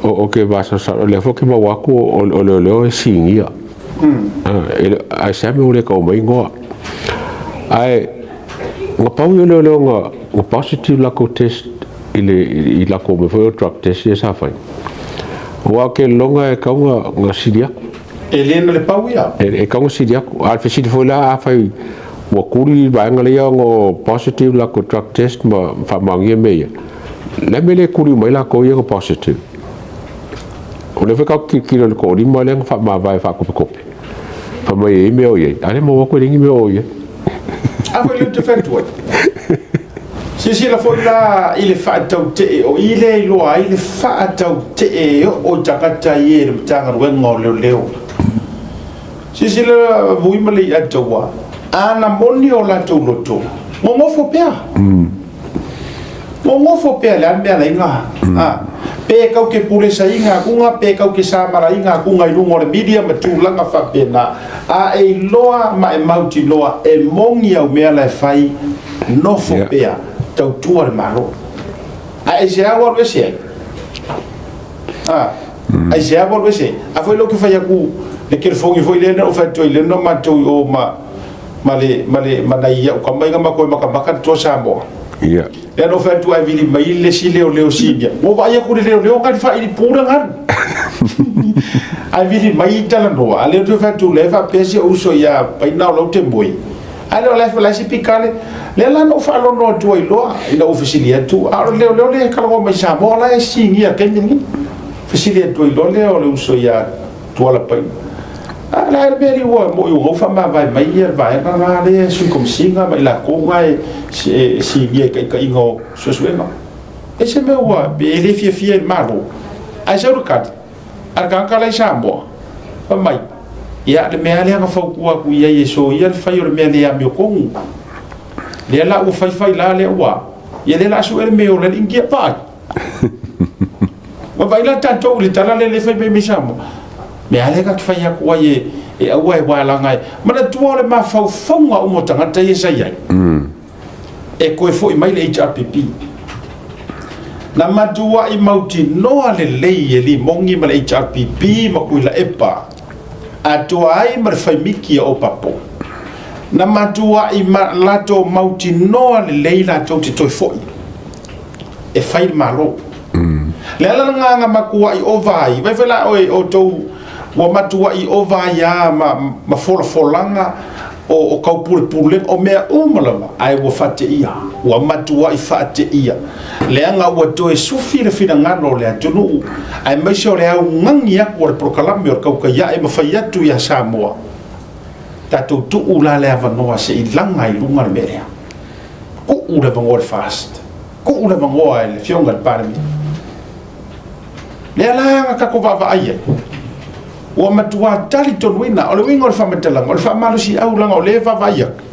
ou te masalosalo, o lea foi ou te maua atu o leoleo e sinia. Ae se a mea ua le tau mai igoa. Ae na pau ia o leoleo na positive latou test i le i latou mea foi o drug test ia sa fai. Aua ou te lagona e tatau ona sili atu. E le na le pau ia. E tatau ona sili atu. A o le fesili foi la, afai ua tuli le vaega lea ona positive latou drug test ma faamaonia mea ia, o le a le mea e le tuli uma ai latou ia na positive? O lea foi tatou te tilotilo i le toalima lea na faamavae faatopetope, fai mai e i ai mea o i ai, a o lea e maua atu e leai ni mea o i ai. A foi lea ou te fai atu ai, silasila foi la i le faatautee, o i lea e iloa ai le faatautee e oo i tagata ia i le Matagaluega o Leoleo. Silasila Vui ma Leiataua, a na moni o latou loto, nonofo pea. Nonofo pea le a le mea laiga. Pe kau ke pule saiga akuga, pe kau ke samalaiga akuga i luga o le media ma tulaga faapena. A e iloa ma e mautinoa e moni au mea la e fai, nofo pea, tautua le Malo. Ae aisea ua alu ese ai? Aisea ua alu ese ai? A foi lea ou te fai atu le telefoni foi lea na ou fai atu ai lea na matou i o ma ma le ma le ma nai au tama ia na matou matamata le Toa Samoa. Ia. Lea na ou fai atu ae vili mai le isi leoleo sinia. Ua ou vaai atu i le leoleo na faaili pu le galu. Ae vili mai talanoa, a lea ou te fai atu lea e faapea si ou uso ia Paina o la ou te moe. Ae le o la e se pikale. Lea la na ou faalogo atu ai loa ina ua fesili atu, a o le leoleo lea e talanoa mai Samoa la e sinia i le taimi lenei. Fesili atu ai loa lea o le uso ia Tuala Paina. A le a le mea ua moi ua faamavae mai ia le vaega la lea e Sui Komesina ma i latou na e sinia i taitaiga o suesuega. E se mea ua e le fiafia i le Malo. Ae sau le tali a le tagata la i Samoa, fai mai, ia le mea lea na fautua atu i ai e soia le fai o le mea le amiotonu. Lea la ua fai fai la lea ua, ia lea la a sue le mea o le India, vaai. Ua vaai la tatou i le tala lea e fai mai mai Samoa. Mea lea ka te fai atu ai e, e aua e walaga e. Manatua o le mafaufauga uma o tagata ia sa i ai. E toe foi mai le HRPP. Na matuai mautinoa lelei e Limogi ma le HRPP ma Tuilaepa atoa ai ma le faimiti a Opapo. Na matuai ma latou mautinoa lelei latou te toe foi e fai le Malo. Le ala lena na matuai ova ai, vai foi la oe outou ua matuai ova ai lava ma, ma folafolaga o, o taupulepulega, o mea uma lava, ae ua faateia, ua matuai faateia, leaga ua toe sufi le finagalo o le atunuu, aemaise o le augani atu o le polokalame o le tautai ae ma fai atu ia Samoa, tatou tuu la le avanoa se i laga i luga le mea lea. Tuu le avanoa i le FAST, tuu le avanoa i le Afioga i le Palemia. Lea la na tatou vaavaai ai, ua matua talitonuina, o le uiga o le faamatalaga, o le faamalosiau leaga o lea e vaavaai atu.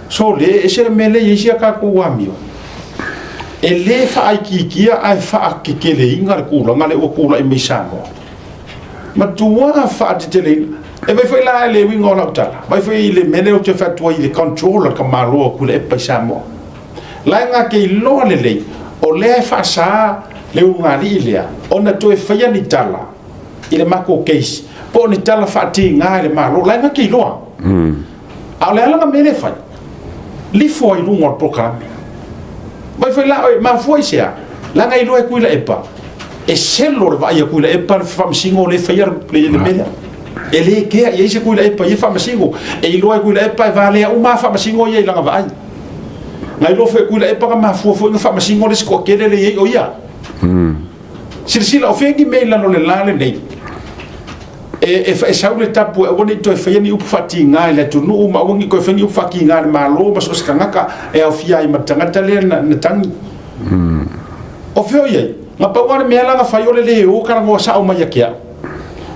So le ese le mea lea e i ai si a tatou amio, e le faaitiitia ae faateteleina le tulaga lea ua tulai mai i Samoa. Matua faateteleina. E vai foi la le uiga o lau tala, vai foi i le mea lea ou te fai atu ai i le control a le tamaloa o Tuilaepa i Samoa. La e na te iloa lelei, o lea e faasa le ulugalii lea ona toe faia ni tala i le matou case, po o ni tala faatiga i le Malo, la e na te iloa. A o le ala na mea lea e fai, lifo ai i luga o le polokalame. Vai foi la, e mafua i se a? Leaga e iloa e Tuilaepa, e selo le vaai a Tuilaepa le faamasino lea e faia le mea lea. E le kea i ai se Tuilaepa i ia faamasino. E iloa e Tuilaepa e valea uma lava faamasino ia i lana vaai. Na iloa foi e Tuilaepa na mafua foi na faamasino le isi toatele lea e i ai o ia. Silasila, o fea ni mea i lalo o le la lenei e sau le tapu e aua ne i toe faia ni upu faatiga i le atunuu ma aua ne i toe faia ni upu faatiga i le Malo ma so o se tagata e aofia ai ma le tagata lea na tagi. O fea o i ai? Na pau lava le mea la na fai o le le o talanoa sao mai ia te au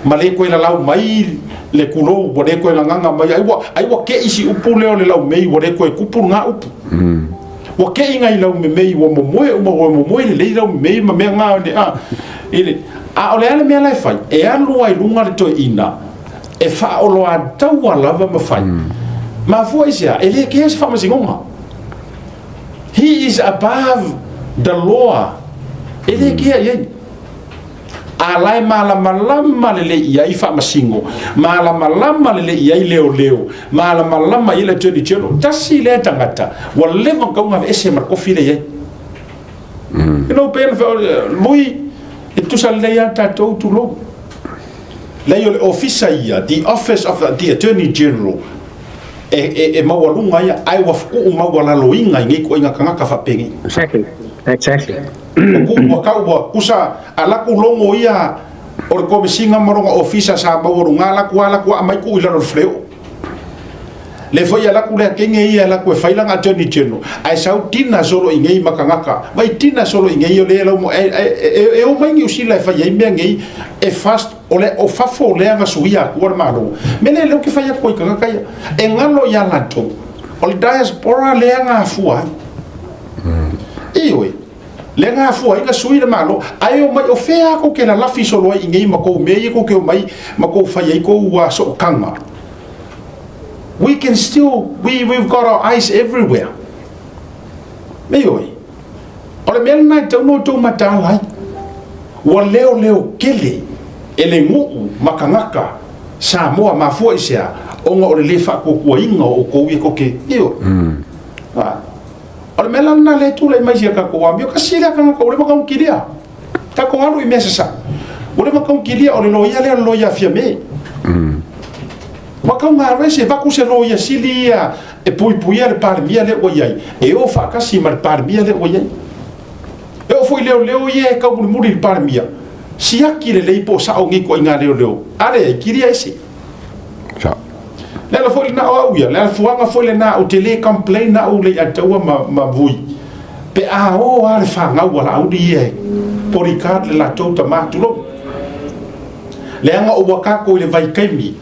ma le toe lalau mai le kulou, ua le toe gagaga mai, ai ua, ai ua te i si upu lea o le laumei, ua le toe tupu lena upu. Ua te i nai laumemei, ua momoe uma, ua momoe lelei laumemei ma mea na, a, i le, a o le a le mea la e fai? E alu lava i luga le toeaina e faaoloataua lava ma fai. Mafua i se a? E le kea se faamasinoga. He is above. The law e le kea i ai. A la e malamalama lelei i ai faamasino, malamalama lelei i ai leoleo, malamalama i ai le Attorney General. Tasi lea tagata ua leva ona tatau ona aveese ma le kofi lea i ai. You know, pei ona Lui, e tusa lelei lava tatou tulou. Leai o le ofisa ia, the office of the Attorney General, e maualuga ia, ae ua tuu maualaloina i nei ituaiga tagata faapenei. Exactly. Exactly. Ua tau ua kusa a latou logo ia o le Komesina ma lona ofisa sa maualuga latou a latou aumai tuu i lalo o le faleoo. Le foi a latou lea teine ia e latou e fai lana Attorney General, ae sau tina solo i nei ma tagata, vai tina solo i nei o lea lau e o mai Niu Sila e fai ai mea nei e fast o le o fafo lea na suia atua le Malo. Mea lea lea ou te fai atu ai i tagata ia, e galo ia latou, o le diaspora lea na afua ai. Ioe, lea na afua ai na sui le Malo, ae o mai o fea kou te lalafi solo ai i nei ma kou mea ia kou te omai ma kou fai ai kou sootaga. We can still, we've got our eyes everywhere. Ioe, o le mea lena e tatau ona outou mataala ai. Ua leoleo tele e le nuu ma tagata Samoa mafua i se a? Ona o le le faatuatuaina o outou ia kou te, ioe. O le mea la lena lea e tulai mai sia tatou amio, tasi lea tagata ua leva ona tautilia. Tatou alu i mea sasao. Ua leva ona tautilia o le loia lea o le loia a Fiame. Ua tau galue se avatu se loia sili ia e puipuia le Palemia lea ua i ai, e o faatasi ma le Palemia lea ua i ai. E oo foi i leoleo ia e taumulimuli i le Palemia, siaki lelei po o sao nei ituaiga leoleo, a leai, kilia ese. Le ala foi lena o au ia, le ala fuaga foi lena ou te le complain au le ia taua ma vui. Pe a o a le fanau a Laauli ia e bodyguard le latou tama tulou. Leaga o ua tatou i le vaitaimi,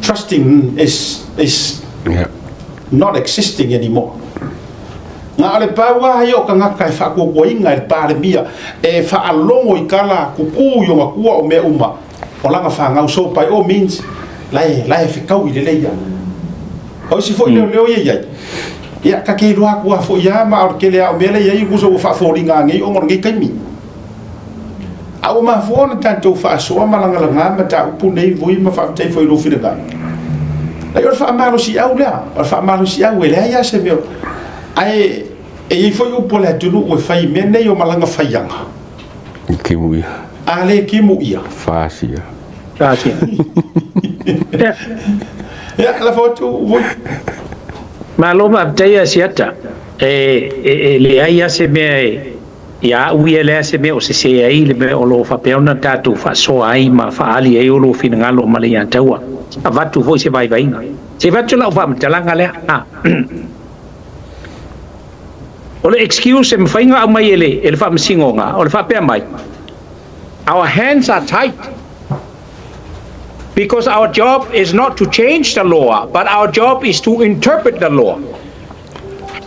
trusting is not existing anymore. Na o le pau lava ia o tagata e faatuatuaina e le Palemia e faalogo i tala kuku i ona tua o mea uma, o lana fanau. So by all means, la e fetaui lelei ia. O isi foi leoleo ia i ai, ia ta te iloa atu lava foi ia ma o le tele lava o mea la e i ai uso ua faafoliga nei ona o lenei taimi. A ua mafua ona tatou faasoa ma lagalaga mataupu nei vui ma faafetai foi i lou finagalo. Leai o le faamalosiau lea, o le faamalosiau e leai lava se mea. Ae e i ai foi upu a le atunuu e fai i mea nei o malaga faiaga. Kimu ia. A le kimu ia. Fasia. Fasia. Ia, lafo atu vui. Malo faafetai ia Asiata. E leai lava se mea e ia au ia leai se mea o sesē ai le mea o lo o faapea ona tatou faasoa ai ma faaali ai o lou finagalo ma le iataua. Avatu foi se vaivaiga. Se avatu lau faamatalaga lea. O le excuse e mafai ona aumai e le faamasinoga o le faapea mai, our hands are tied because our job is not to change the law, but our job is to interpret the law.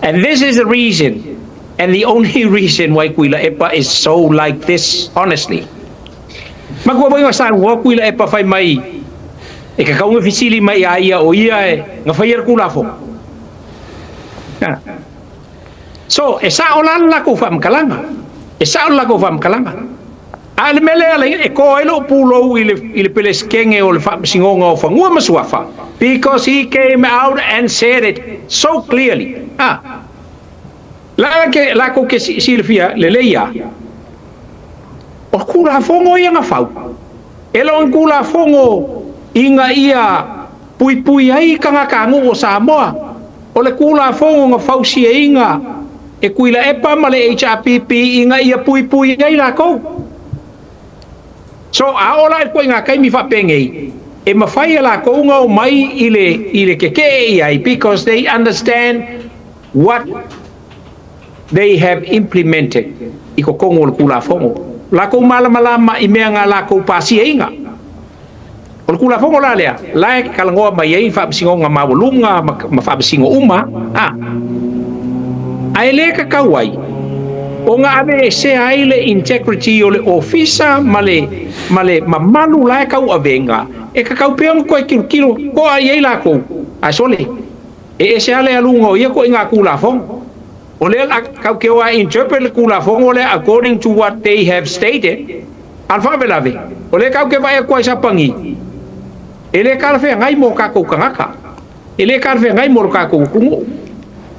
And this is the reason, and the only reason why Tuilaepa is so like this, honestly. Makua foi ga saunoa Tuilaepa fai mai e kakau ga fesili mai ia ia o ia e ga faia le Tulafono. So, e sa'o la le latou faamatalaga. E sa'o le latou faamatalaga. A le mea lea e kō ai lou pulou i le Peresetene o le Faamasinoga o Fanua ma Suafa, because he came out and said it so clearly. Ah. La ke lakou ke silafia lelei ia. O Tulafono ia na fau. E le o ni Tulafono ina ia puipui ai tagatanuu o Samoa. O le Tulafono na fausiaina e Tuilaepa ma le HRPP ina ia puipui ai lakou. So a oo la i le ituaiga taimi faapenei, e mafai e lakou ona omai i le tetee i ai because they understand what they have implemented i totonu o le Tulafono. Lakou malamalama i mea na lakou pasiaina. O le Tulafono la lea, la e talanoa mai ai faamasinoga maualuga ma faamasino uma, a. Ae le tatau ai ona aveesea ai le integrity o le ofisa ma le mamalu la e tauavega e tatau pea ona toe tilotilo toa i ai lakou. Ae sole, e ese lava le aluga o ia ituaiga Tulafono. O lea kau ke o a interpret le Tulafono lea according to what they have stated. A o le faalavelave, o lea kau ke vaai atu ai sapagi, e le talafeagai mo tatou tagata, e le talafeagai mo le tatou atunuu.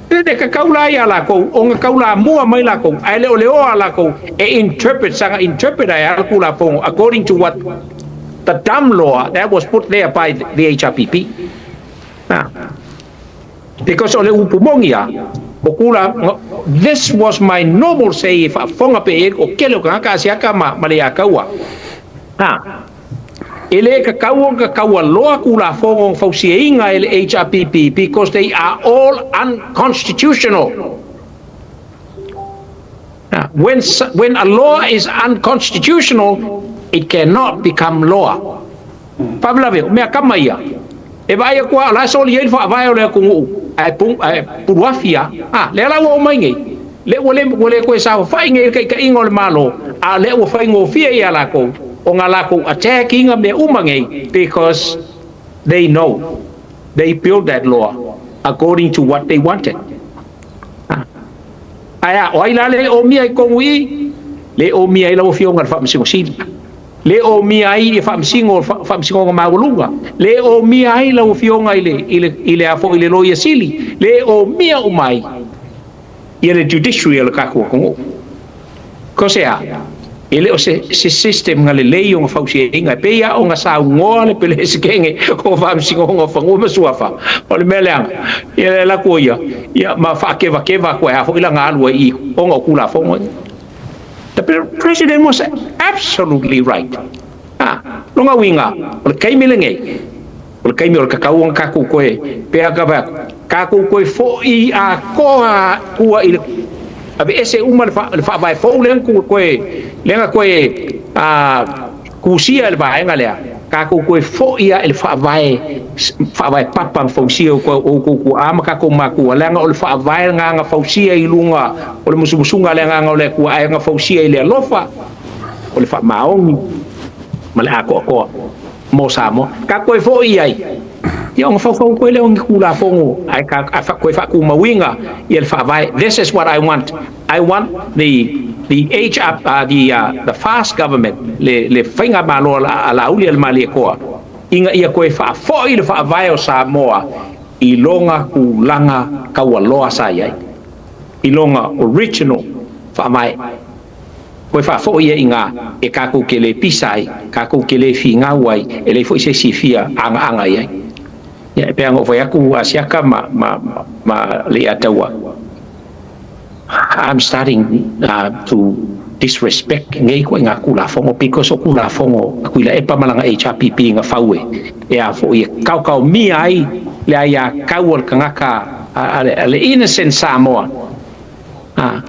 E le tatau la ia lakou ona taulamua mai lakou, ae le o le o a lakou e interpret, saga interpret ai a le Tulafono according to what the dumb law that was put there by the HRPP. Now, because o le upu moni a, o kula, this was my normal say e faafofoga pe e o kele o tagata asiaka ma, ma le akaua. Ha, e le tatau ona taualoa Tulafono fausiaina e le HRPP because they are all unconstitutional. Now, when a law is unconstitutional, it cannot become law. Faalavelave, o mea kama ia. E vaai aku a la soli ai le faavae o le atunuu, ae ae puluafi a. Ah, lea la ua oo mai nei. Le ua le koe saofai nei le taitaiga o le Malo, a lea ua faigofie ia lakou o lakou attack inga mea uma nei because they know they built that law according to what they wanted. Ah. Ae o ai la le o mia i kongu i, le o mia i lau afioga le Faamasino Sili. Le o mia ai i faamasino faamasinoga maualuga. Le o mia ai lau afioga i le afo i le Loia Sili. Le o mia o mai ia le judiciary o le tatou atunuu. Ko se a, e le o se system nga lelei o nga fausiaina, e pei a o nga saugoa le pelesekenge o faamasinoga o fanua ma suafa. O le mea leaga, ia le laku ia, ia ma faakevakeva koe a foi la nga alu ai i ona o Tulafono. The president was absolutely right. Ah, longa winga, o le kaimi lenei, o le kaimi o le kakau o kakou koe, pea ka va, kakou koe foi a koa kua i le ave ese uma le faavae fou lea ku koe lea koe a kusia le vaega lea kakou koe foi ia i le faavae papa na fausia o o kou ku ama kakou makua leaga o le faavae lagaga fausia i luga o le musumusuga le agaga o le Atua ae ga fausia i le alofa o le faamaoni ma le atoatoa mo Samoa ka koe foi ai ia ona faufau koe lea o ni Tulafono ae ka koe faatumauina ia le faavae. This is what I want. I want the HR the fast government, le faiga malo a Laauli a le Malietoa ina ia koe faafoi le faavae o Samoa i loga tulaga taualoa sa i ai i loga original faavae koe faafoi ia iga e kakou ke le pisa ai kakou ke le figau ai e le foi se sifia agaaga i ai ia e pea fai aku asiaka ma le ataua. I'm starting to disrespect ngei ko ngā Tulafono because o Tulafono a Tuilaepa malanga HRPP nga faue e a fo i kau kau mi ai le ai a kau o le kangaka a le innocent Samoa a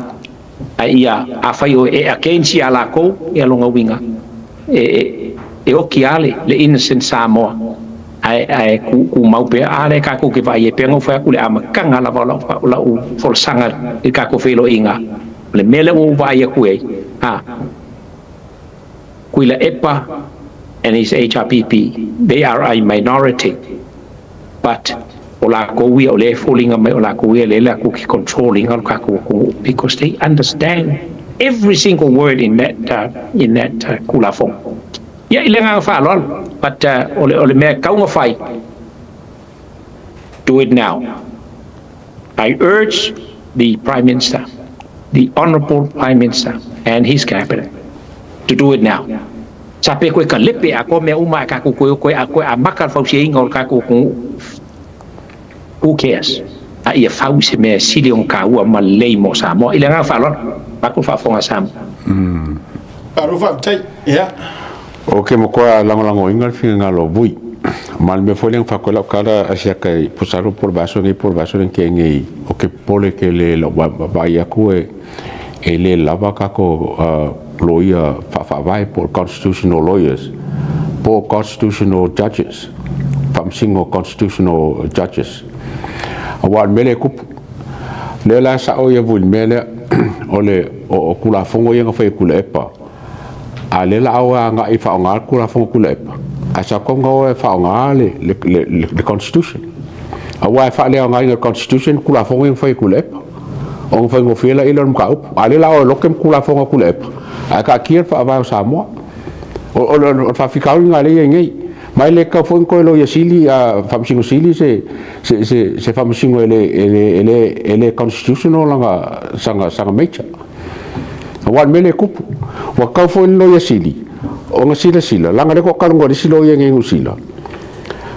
a ia a fai o e against ia lako ia longa winga e oki ale le innocent Samoa ae ku mau pea a le kakou ke vaai e pea ngau fai aku le amataga lava o lau folasaga i kakou feiloaiga le mea lea ua ou vaai aku ai a Tuilaepa and his HRPP, they are a minority, but o lakou ia o le foliga mai o lakou ia le lakou ke controlling o kakou atunuu because they understand every single word in that Tulafono ia i le agaga faaaloalo. But o le mea kauga fai, do it now. I urge the Prime Minister, the Honorable Prime Minister and his cabinet to do it now. Sa pe koe ka lepe a ko mea uma a kakou koe koe a koe a maka le fausiaina o le kakou atunuu. Who cares? A ia fau se mea sili o kaua ma lelei mo Samoa. I le agaga faaaloalo. Maku faafofoga Samoa. Aro faafetai ia. O ke mo koa lagolagoina le finagalo o Vui. Ma le mea foi lea na faakoe lau kala asiaka i posalo po le vaiaso nei po le vaiaso lea ke nei o ke popole ke le lau vaai atu e le lava tatou loia faafaavae po o constitutional lawyers po o constitutional judges, faamasino constitutional judges, auā o le mea lea e tupu lea la sao ia Vui le mea lea o le o Tulafono ia na fai e Tuilaepa a lea la au e agai faaaoga le Tulafono Tuilaepa ae sa tatau o e faaaoga le constitution auā e faaleaogaina le constitution Tulafono ia na fai e Tuilaepa. Ona faigofie laia lea o le mataupu. A o lea o le a o e lote ma Tulafono a Tuilaepa, ae taatia le Faavae o Samoa. O le faafitauli lena o lea e i ai nei. Ma e le tatau foi ona toe Loia Sili, Faamasino Sili se faamasino e le constitutional sana major. Aua o le mea lea e tupu, ua tatau foi le Loia Sili ona silasila, leaga o lea faatoa talanoa i le isi loia nei i Niu Sila,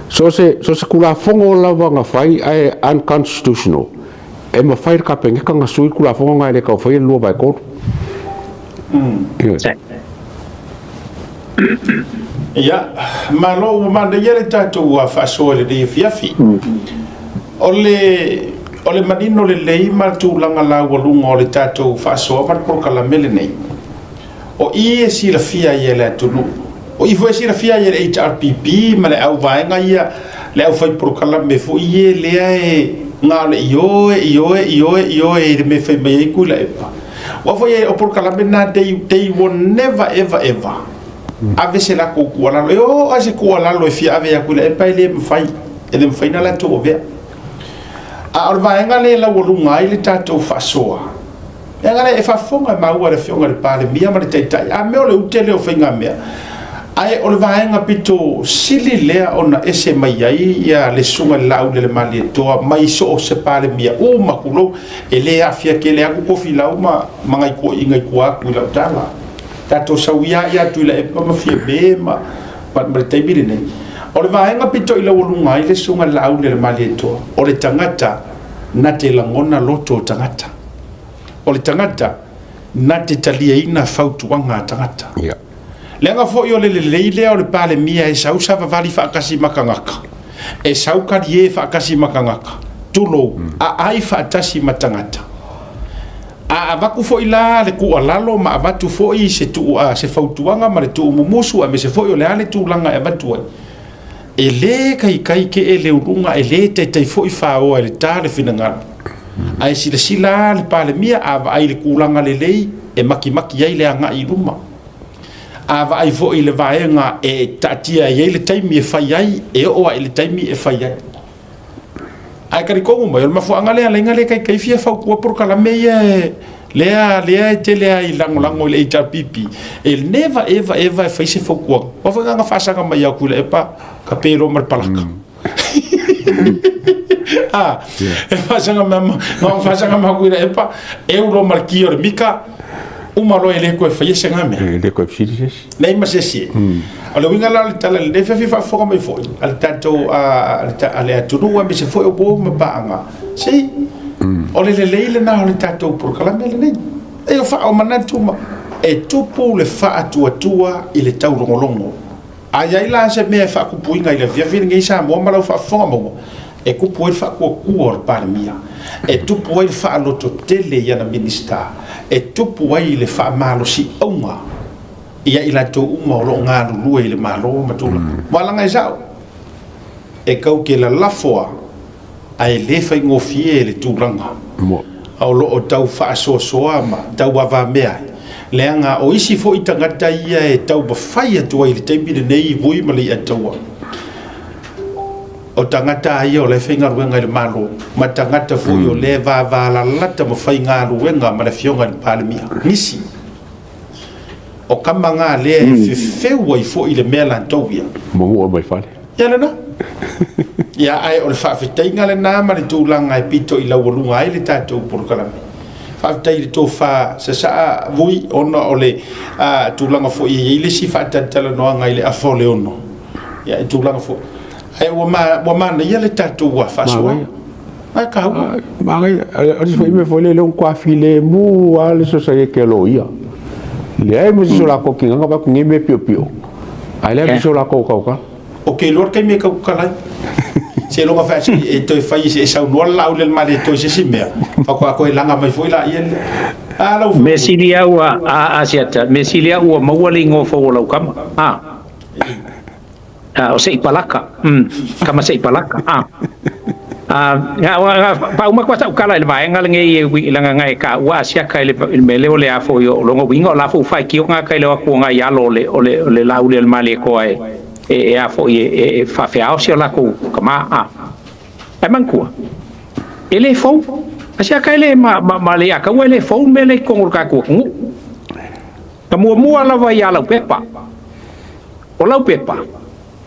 so o se Tulafono lava na fai ae unconstitutional, e mafai e le Kapeneta ona sui le Tulafono lena e le tau faia le 2/3. Ia, malo ua manaia le tatou faasoa i lenei afiafi. O le manino lelei ma le tulaga laualuga o le tatou faasoa ma le polokalame lenei, o i e silafia ai e le atunuu, o i foi e silafia ai e le HRPP ma le auvaega ia, le aufai polokalame foi ia lea e na o le ioe, ioe, ioe, ioe i le mea e fai mai ai Tuilaepa. Aua foi o polokalame na, they will never ever ever ave se latou tuualalo. E oo lava se tuualalo e fia ave ia Tuilaepa e le mafai, e le mafai ona latou avea. A o le vaega lea e laualuga ai le tatou faasoa, leaga lea e faafofoga e maua e le Afioga i le Palemia ma le Taitai, a mea o le ute lea o faigamea, ae o le vaega pito sili lea ona ese mai ai ia le Susuga i le Laaulialemalietoa mai so o se Palemia uma tulou, e le aafia tele atu Tofilau ma nai toeaiina i tua atu i lau tala. Tatou sau ia ia Tuilaepa ma Fiame ma le taimi lenei. O le vaega pito i laualuga ai le Susuga i le Laaulialemalietoa, o le tagata na te lagona loto o tagata. O le tagata na te taliaina fautuaga a tagata. Yeah. Leaga foi o le lelei lea o le Palemia e sau savavali faatasi ma tagata, e sau kalie faatasi ma tagata, tulou, aai faatasi ma tagata. A avatu foi la le tuualalo ma avatu foi se se fautuaga ma le tuumumusu aemaise foi o le a le tulaga e avatu ai, e le taitai kee le uluga, e le taitai foi faoa e le ta le finagalo. Ae silasila le Palemia, a vaai i le tulaga lelei e makimaki ai le agai i luma. A vaai foi i le vaega e taatia ai le taimi e fai ai, e oo lava i le taimi e fai ai. Ae talitonu mai, o le mafuaaga lea alaina le taitai fia fautua polokalame ia lea lea e tele ai lagolago i le HRPP, e never ever ever e fai se fautuaga. Aua foi na faasaga mai ia Tuilaepa ka pelo ma le palaka. E faasaga mai na faasaga mai Tuilaepa e ulo ma le ki o le mika uma loa e le toe faia se mea. E le toe fesili se isi. Leai ma se isi. O le uiga la o le tala lenei fia faafofoga mai foi a le tatou a le atunuu aemaise foi o uo ma paaga. Se o le lelei lena o le tatou polokalame lenei. E o faamanatu ma e tupu le faatuatua i le taulogologo. A i ai la se mea e faatupuina i le afiafi lenei Samoa ma lau faafofoga maua, e tupu ai le faatuatua o le Palemia, e tupu ai le faalototele i ana Minisita, e tupu ai le faamalosiauga ia i latou uma o lo o galulue i le Malo ma tulaga. Ua laga e sa'o, e tau te lalafo lava, ae le faigofie le tulaga o lo o tau faasoasoa ma tau avamea ai, leaga o isi foi tagata ia e taumafai atu ai i le taimi lenei i Vui ma Leiataua, o tagata ia o la e faigaluega i le Malo, ma tagata foi o lea e vavalalata ma faigaluega ma le Afioga i le Palemia. Nisi o kama na lea e fefeu ai foi le mea latou ia. Manua mai fale. Ia lena. Ia, ae o le faafetaiga lena ma le tulaga e pito i laualuga ai le tatou polokalame. Faafetai i le tofa sasaa Vui, ona o le tulaga foi e i ai le isi faatalatalanoaga i le afa o le 6. Ia, e tulaga foi. Ae ua manaia le tatou faasoa. Ae taua. Manaia. O le isi foi mea foi lea, ua matua filemu lava le sosaiete a loia. Leai ma se o latou tinaga vaai atu nei mea piopio. Ae leai ma se o latou tautala. O ke iloa le taimi e tautala ai. Seiloga fai e toe fai e saunoa le Laaulialemalietoa i se isi mea, faatoa toe laga mai foi laia lea. A lau Mea sili lava ua a Asiata, mea sili lava ua maua le igoa fou o lau kama. A. O se i palaka. Kama se i palaka. A. Faauma atu sau tala i le vaega lenei e ui leaga e taua Asiata i le mea lea o le a foi o lona uiga o la foi ua faitio gata i le o atu o nai alo o le Laaulialemalietoa e a foi e faafeao si o latou tama. A. Ae manatua, e le fou. A se aka e ma ma ma le aka ua le fou me le kongo ka ku ku. Ka muamua lava ia lau pepa. O lau pepa.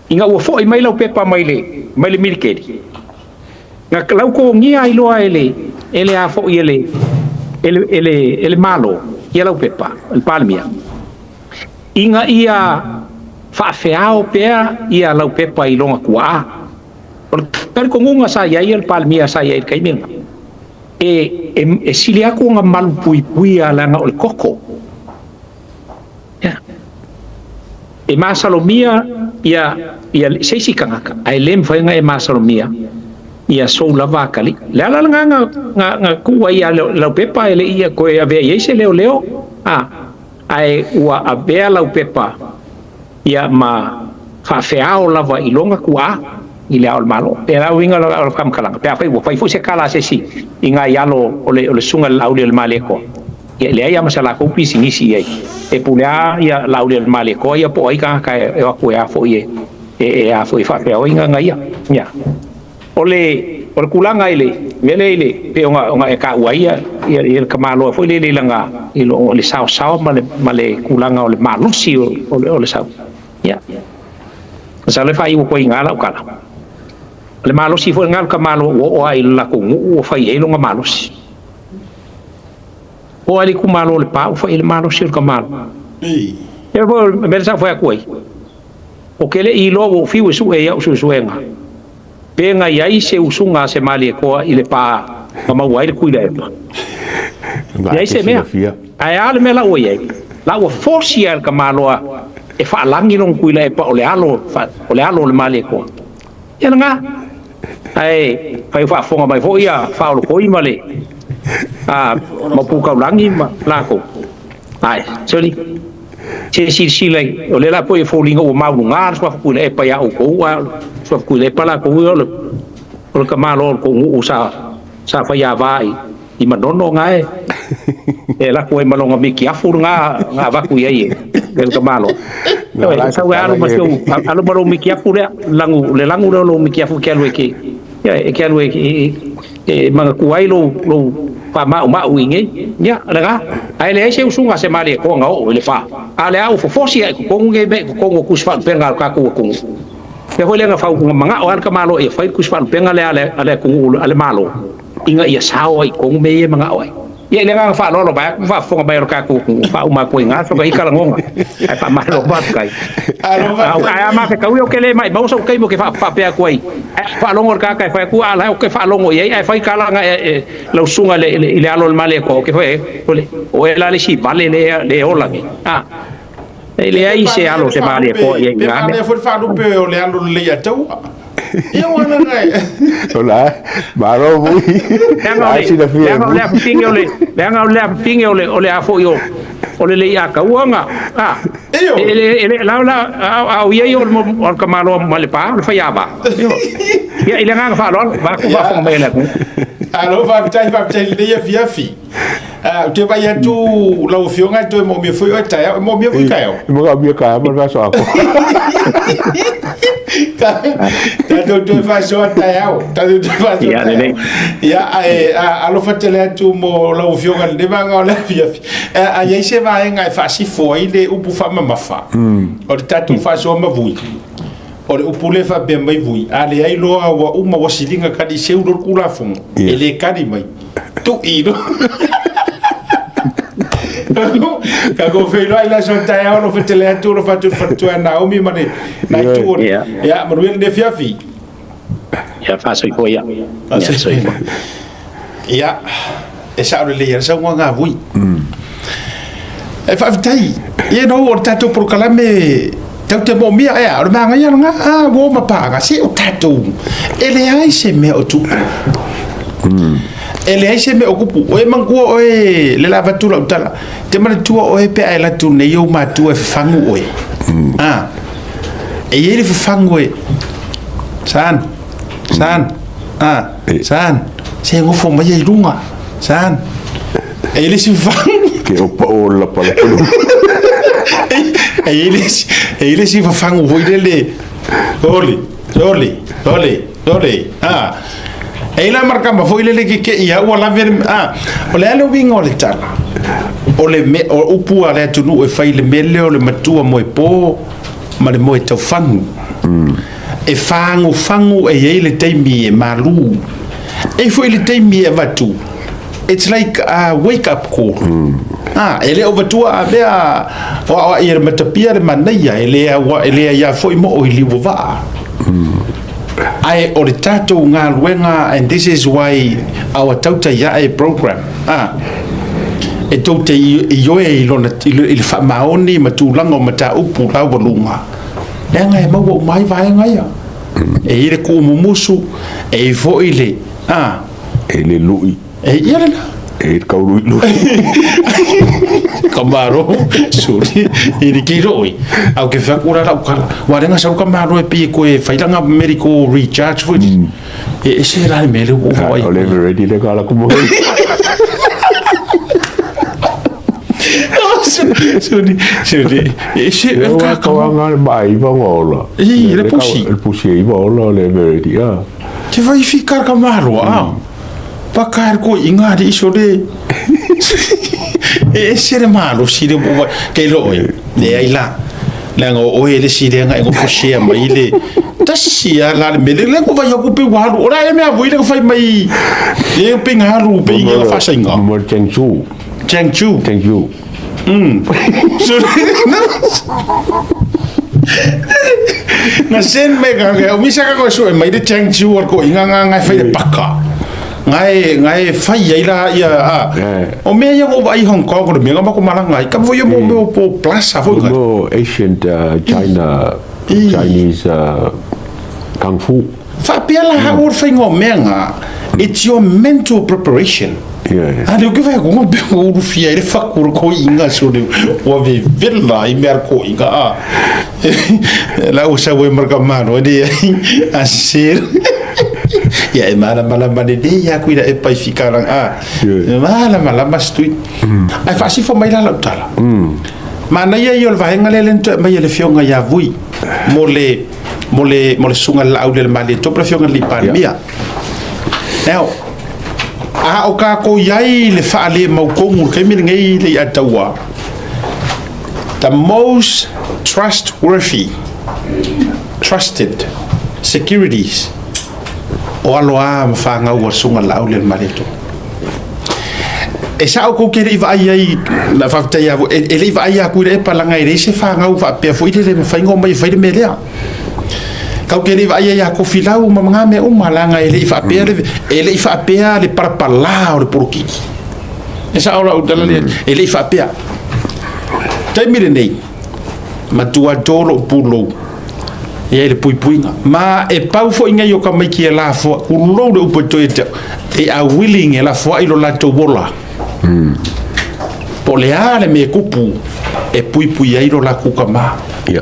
Ina ua fo'i mai lau pepa mai le milikeli. Nga lau ko ngia i loa e le a fo'i e le malo ia lau pepa le palemia. Inga ia faafeao pea ia lau pepa i longa kuaa. O le talitonuga sa i ai le Palemia sa i ai i le taimi lena. E sili atu ona malupuipuia leaga o le koko. Ia. E masalomia ia se isi tagata, ae le mafai ona e masalomia ia sou lava atalii. Le ala lena na tuu ai ia lau pepa e le i toe avea i ai se leoleo, ae ua avea lau pepa ia ma faafeao lava i loga tuaa i le ao o le Malo. Pe la uiga o le faamatalaga, pe afai ua fai foi se tala a se isi i nai alo o le susuga i le Laauli o le Malietoa, ia e leai lava ma se latou pisinisi i ai. E pule lava ia Laauli o le Malietoa ia po o ai tagata e o atu e a foi e a foi e faafeao ai ga ia. Ia. O le tulaga i le mea lea i le pei ona e taua ai ia le tamaloa foi lele i laga i le saosao ma le tulaga o le malosi o le sau. Ia. Masalo e faaiu atu ai i ina lau tala. O le malosi foi lena o le tamaloa ua oo lava i le latou nuu ua fai ai lona malosi. Oo lava i le itumalo o Lepa ua fai ai le malosi o le tamaloa. Ia foi o le mea lea sa ou fai atu ai. O ke le i iloa ua ou fiu e sue i au suesuega. Pe na i ai se usuga a se Malietoa i Lepa na maua ai le Tuilaepa. Leai se mea. Ae a le mea la ua i ai? La ua fosi lava e le tamaloa e faalagi lona Tuilaepa o le alo o le alo o le Malietoa. Ia lena. Ae fai faafofoga mai foi ia faaolokoi ma le Mapu Taulagi ma latou. Ae, soli, se silasila o lea la po e foliga ua mauluga le suafa Tuilaepa ia outou, a o le suafa Tuilaepa latou ia o le tamaloa o le tou nuu sa faiava i Manono na e lafo ai ma lona mitiafu lena na avatu i ai e le tamaloa. Sau e alu ma si ou alu ma lou mitiafu lea, lanu le lanu lea o lou mitiafu ke alu e ke ia e ke alu e manatua ai lou faamaumau i nei. Ia, lena. Ae leai se usuga se Malietoa na oo i Lepa. A le au fofosi ai totonu nei mea i totonu o tusi faalupega a le tatou atunuu. Pei foi lea na fau manao lava le tamaloa ia fai le tusi faalupega lea a le atunuu a le Malo ina ia sao ai i totonu mea ia e manao ai. Ia i le agaga faaaloalo vae atu faafofoga mai o le tatou atunuu faauma atu ai i ina soka i talagoga. Ae faamalo faafetai. Ae a mafetau ou te le maumau sou taimi ou te faapea atu ai. Ae faalogo le tagata e fai atu a la ou te faalogo i ai ae fai tala lau susuga i le alo o le Malietoa ou te fai ai o e la le isi vale le ola nei. E leai se alo o se Malietoa i ai i na mea. Pe foi faalupe o le alo lelei ia taua. Ia ua na ngai. O la, malo mui. Leaga o le afafine o le leaga o le afafine o le a foi o le lei ataua ga a e le la la a o ia o le tamaloa ma Lepa o le faiava. Ia i le agaga faaaloalo va ku faafofoga mai le atunuu. Alo faafetai faafetai lenei afiafi. Ou te vaai atu lau Afioga e toe moomia foi oe taeao. E moomia foi taeao. E moomia taeao ma le vaiaso atoa. Tatou toe faasoa taeao. Tatou toe faasoa taeao. Ia, ae alofa tele atu mo lau Afioga i lenei vaega o le afiafi. A i ai se vaega e faasifo ai le upu faamamafa, o le tatou faasoa ma vui, o le upu lea faapea mai vui, a leai loa ua uma ua siliga kali seu loa le Tulafono, e le kali mai, tui loa. Tatou feiloai i le aso taeao, alofa tele atu, alofa atu i le faletua ia Naomi ma le nai tu o le. Ia, manuia lenei afiafi. Ia, faasoifua ia. Faasoifua. Ia, e sao lelei ai le saunoaga a Vui. E faafetai. Ia no o le tatou polokalame tau te moomia ea, o le manaia lena, a ua ma paaga, se o tatou, e leai se mea o tupu. E leai se mea o tupu. O e manatua oe le la avatu lau tala, te manatua oe pe a e alu atu nei ou matua e fafagu oe. A, e i ai le fafagu e, San, San, a, San, se nofo mai ai i luga, San. E i ai le isi fafagu. Ke o pa o la pala pala. E i ai le isi, e i ai le isi fafagu foi lele, oli, oli, oli, oli, a. E ila markama foi lele ke ke ia ua lave a o le a le uiga o le tala o le me, o upu a le atunuu e fai le mea lea o le matua moe po ma le moe taufagu. E fagufagu e i ai le taimi e malu, e i ai foi le taimi e avatu. It's like a wake up call. Ah, e le o vatua a mea o aoai e le matapia le manaia, e le aua, e le aia foi mo o i liu o vaa. Ae o le tatou galuega, and this is why our Tautai Ae program, ah, e tou te ioe i lona, i le faamaoni ma tulaga o mataupu laualuga, leaga e maua uma ai vaega ia. E i ai le kuumumusu, e i ai foi le, ah, E le lui. E ia le la. E le kauluilui. Ka malo, suri, i le ki roi. Au ke whaku rara o kala. Wa renga sau ka malo e pi koe whairanga medical recharge foi. E ese la le mele o wai. O le ready le kala kumo. Suri, suri. E ese e ka ka nga le mai va ngola. I le pusi. Le pusi i va ola le ready a. Te whai whika ka malo a. Whakaere koe i ngā riso re. E ese le malosi le mo kei lo oe. Le ai la. Leaga o oe le si leaga e ngofo share mai le tasi a la le mele le ko vai aku pe walu. Ora e mea vui le fai mai e pe ngalu pe inga la fasainga. Mo Cheng Chu. Cheng Chu. Cheng Chu. Na sen me ka ke o misa ka ko su e mai le Cheng Chu o ko inga nga nga fai le paka. Ngai ngai fai ai la ia a. O mea ia o vai Hong Kong o mea ma ko malanga ai ka foi mo mo po plaza foi ka. Mo ancient China Chinese kung fu. Faapea la ha o whainga o mea ngā, it's your mental preparation. Yeah. A leo ke whai konga pe o urufia i le whakura ko inga so le ua ve vela i mea ko inga a. La o sa ue marka mano e a ser. Ia e mana mana mana le ia kuira e pai fikarang a. E mana mana mas tui. Ai whaasifo mai la lau tala. Manaia ia o le vaega lea le na mai e le fionga ia Vui mo le mo le mo le susuga i le laau lea le Malietoa po le afioga i le alii Palemia. Now, a o kākou i ai le faalemautogu i le taimi lenei le Iataua, the most trustworthy, trusted securities o alo a ma fanau a le susuga i le laau lea le Malietoa. E sao kou ke le i vaai ai, na faafetai lava foi, e le i vaai atu i le epa leaga e leai se fanau faapea foi lele e mafai ona omai e fai le mea lea. Kau ke le i vaai ai ia Kofilau ma ngā mea uma leaga e le i faapea le, e le i faapea le palapala o le polokiki. E sao lau tala lea, e le i faapea. Taimi lenei, matua tō lou pulou e ai le puipuiga. Ma e pau foi nei o tamaiti e lafoai, tulou le upu e toe ia te au, they are willing e lafoai lo latou ola. Po o le a le mea e tupu e puipui ai lo latou tama. Ia.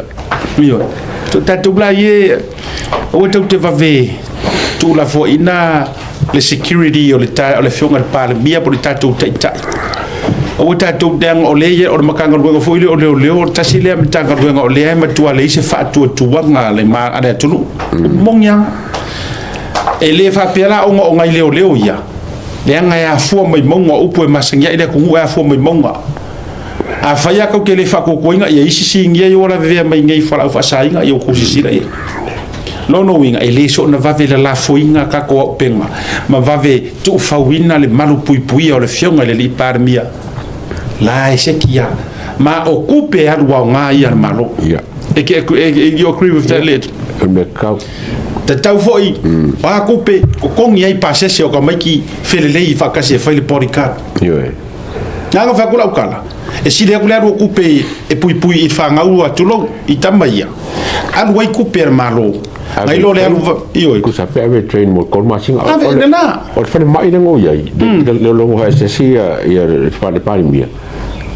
Ioe. So tatou la ie, aua tou te vave tuulafoaiina le security o le ta, o le afioga i le Palemia po o le tatou Taitai. Aua tatou leaga o lea ia o le Matagaluega foi lea o Leoleo, o le tasi lea Matagaluega o lea e matua leai se faatuatuaga a le, a le atunuu. Moni lava. E le faapea la ona o nai leoleo ia, leaga e afua mai mauga, o upu e masani ai le atunuu e afua mai mauga. Afai lava tou te le faatuatuaina ia isi sinia ia ua lavevea mai nei i fualaau faasaina, ia ua tou sisila i ai. Lona uiga, e le soona vave lalafoina tatou auupega ma vave tuufauina le malu puipuia o le Afioga i le Alii Palemia. La e seki ia. Ma o tupe e alu aoga ia a le Malo. Yeah. E ke, e, you agree with that, Led? O le mea tatau. Tatau foi, o a tupe, totogi ai pasese o tamaiti felelei faatasi e fai le bodyguard. Ioe. Na ona fai atu lau tala, e sili atu le alu o tupe e puipui i fanau a tulou, i tama ia. Alu ai tupe a le Malo. Nai lo le alu, ioe. Tusa pe ave train mo le tolu masina. Ave, lena. O le falemai lea na ou i ai, le logo haesese ia le fale Palemia,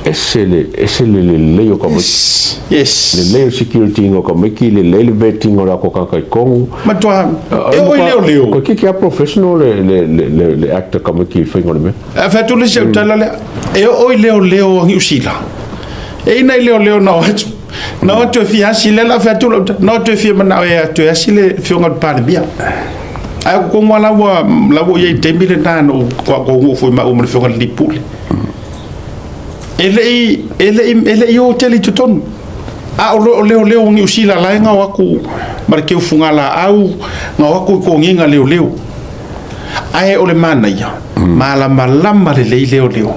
ese le, ese le lelei o tamaiti. Yes. Lelei o le security ina o tamaiti, lelei le vetting o latou tagata i totonu. Matua, e oo i leoleo. Toeitiiti lava professional le act a tamaiti i le faiga o le mea. A fai atu le isi au tala lea, e oo i leoleo a Niu Sila. E i ai nai leoleo na o atu, na o atu e fia asi, lea la fai atu lau tala, na o atu e fia manao e atu e asi le afioga i le Palemia. Ae o kokogo lava la ua la ua i ai i le taimi lena na ou faatoa foi maua ma le Afioga i le Alii Pule. E le i e le i e le i o tele i totonu. A o o leoleo o Niu Sila la e gao atu ma le teu fugalaau, gao atu i toniga leoleo. Ae o le manaia, malamalama lelei leoleo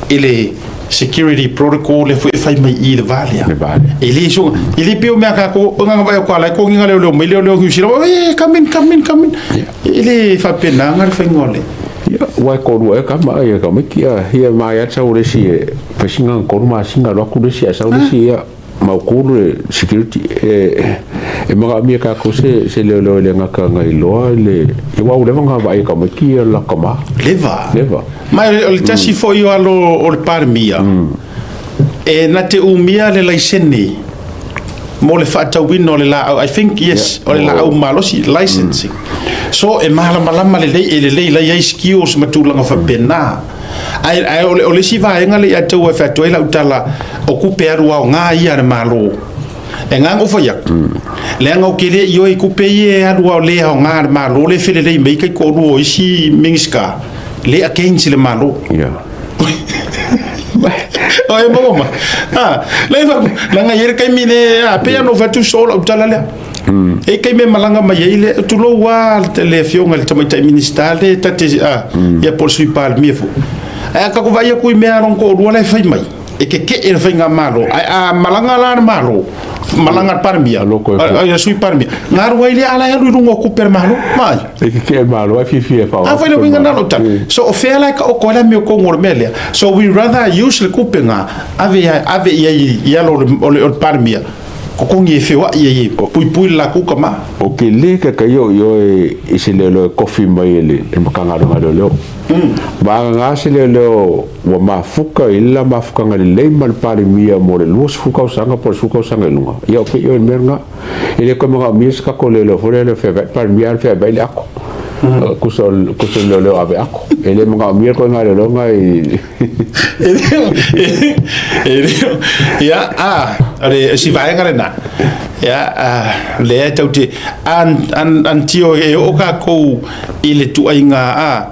i le security protocol lea foi e fai mai i i le va lea. Le va lea. E le so, e le pei o mea a tatou, o gagavae o la e toniga leoleo mai leoleo Niu Sila, e come in, come in, come in. E le faapenaga le faiga o le. Ia, ua e toalua ea tama ia tamaiti a ia mai a sau le isi e fai sina 3 masina alu atu le isi ae sau le isi, ia mautu le security e manaomia tatou se leoleo e le gata na iloa le ia ua leva na vaai e tamaiti ia la tama. Leva. Leva. Ma o le tasi foi o alo o le Palemia, e na te umia le laisene mo le faatauina o le laau, I think, yes, o le laau malosi, licensing. So e malamalama lelei, e lelei lai ai skills ma tulaga faapena. Ae o le isi vaega le ia tau e fai atu ai lau tala, o kupe alu aoga ia a le Malo. E gaga o fai atu. Leaga o ke le i oi kupe ia e alu ao le aoga a le Malo le felelei mai kai toalua o isi Minisita le against le Malo. O e maua mai. Ah, le fa langa i le kaimi le a pe ano fatu so lau tala lea. E kaimi e malaga mai ai le tulou a le afioga i le tamaitai Minisita le tate a ia po o le Sui Palemia foi. Ae a tatou vaai atu i mea a lona toalua la e fai mai, e keke'e le faigamalo. Ae a malaga la le Malo, malaga le Palemia, Aloko e a Sui Palemia, galu ai lea ala e alu i luga o kupe a le Malo. Mai. E ke ke malo ai fiafia e A fai le uiga na lau tala. So o fea la e ka oko ai la mea o kongo o le mea lea. So we rather use le kupe ngā, ave i ai i alo o le Palemia, kokongi e feoai ai e puipui le lakou kama. O ke le ka kai o i oe i se leoleo e kofi mai e le Matagaluega leoleo. Ma ngā se leoleo ua mafuka i la mafukanga lelei ma le Palemia mo le 20 tausaga po o le 10 tausaga i luga. Ia o ke i oe le mea lena. E le koe manaomia se tatou leoleo foi lea le feavaai Palemia le feavaai le ako. Kusa o leoleo ave ako. E le manaomia koe ngā leoleo ngā i. Ia, a, o le si vaega lena. Ia, a, lea e tau te, an tio e oo kākou i le tuaiga, a,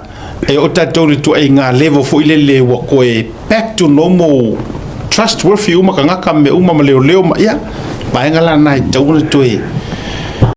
e oo tatou i le tuaiga level foi lele ua koe back to normal, trustworthy uma tagata me uma ma leoleo ma, ia, vaega la na e tau ona toe.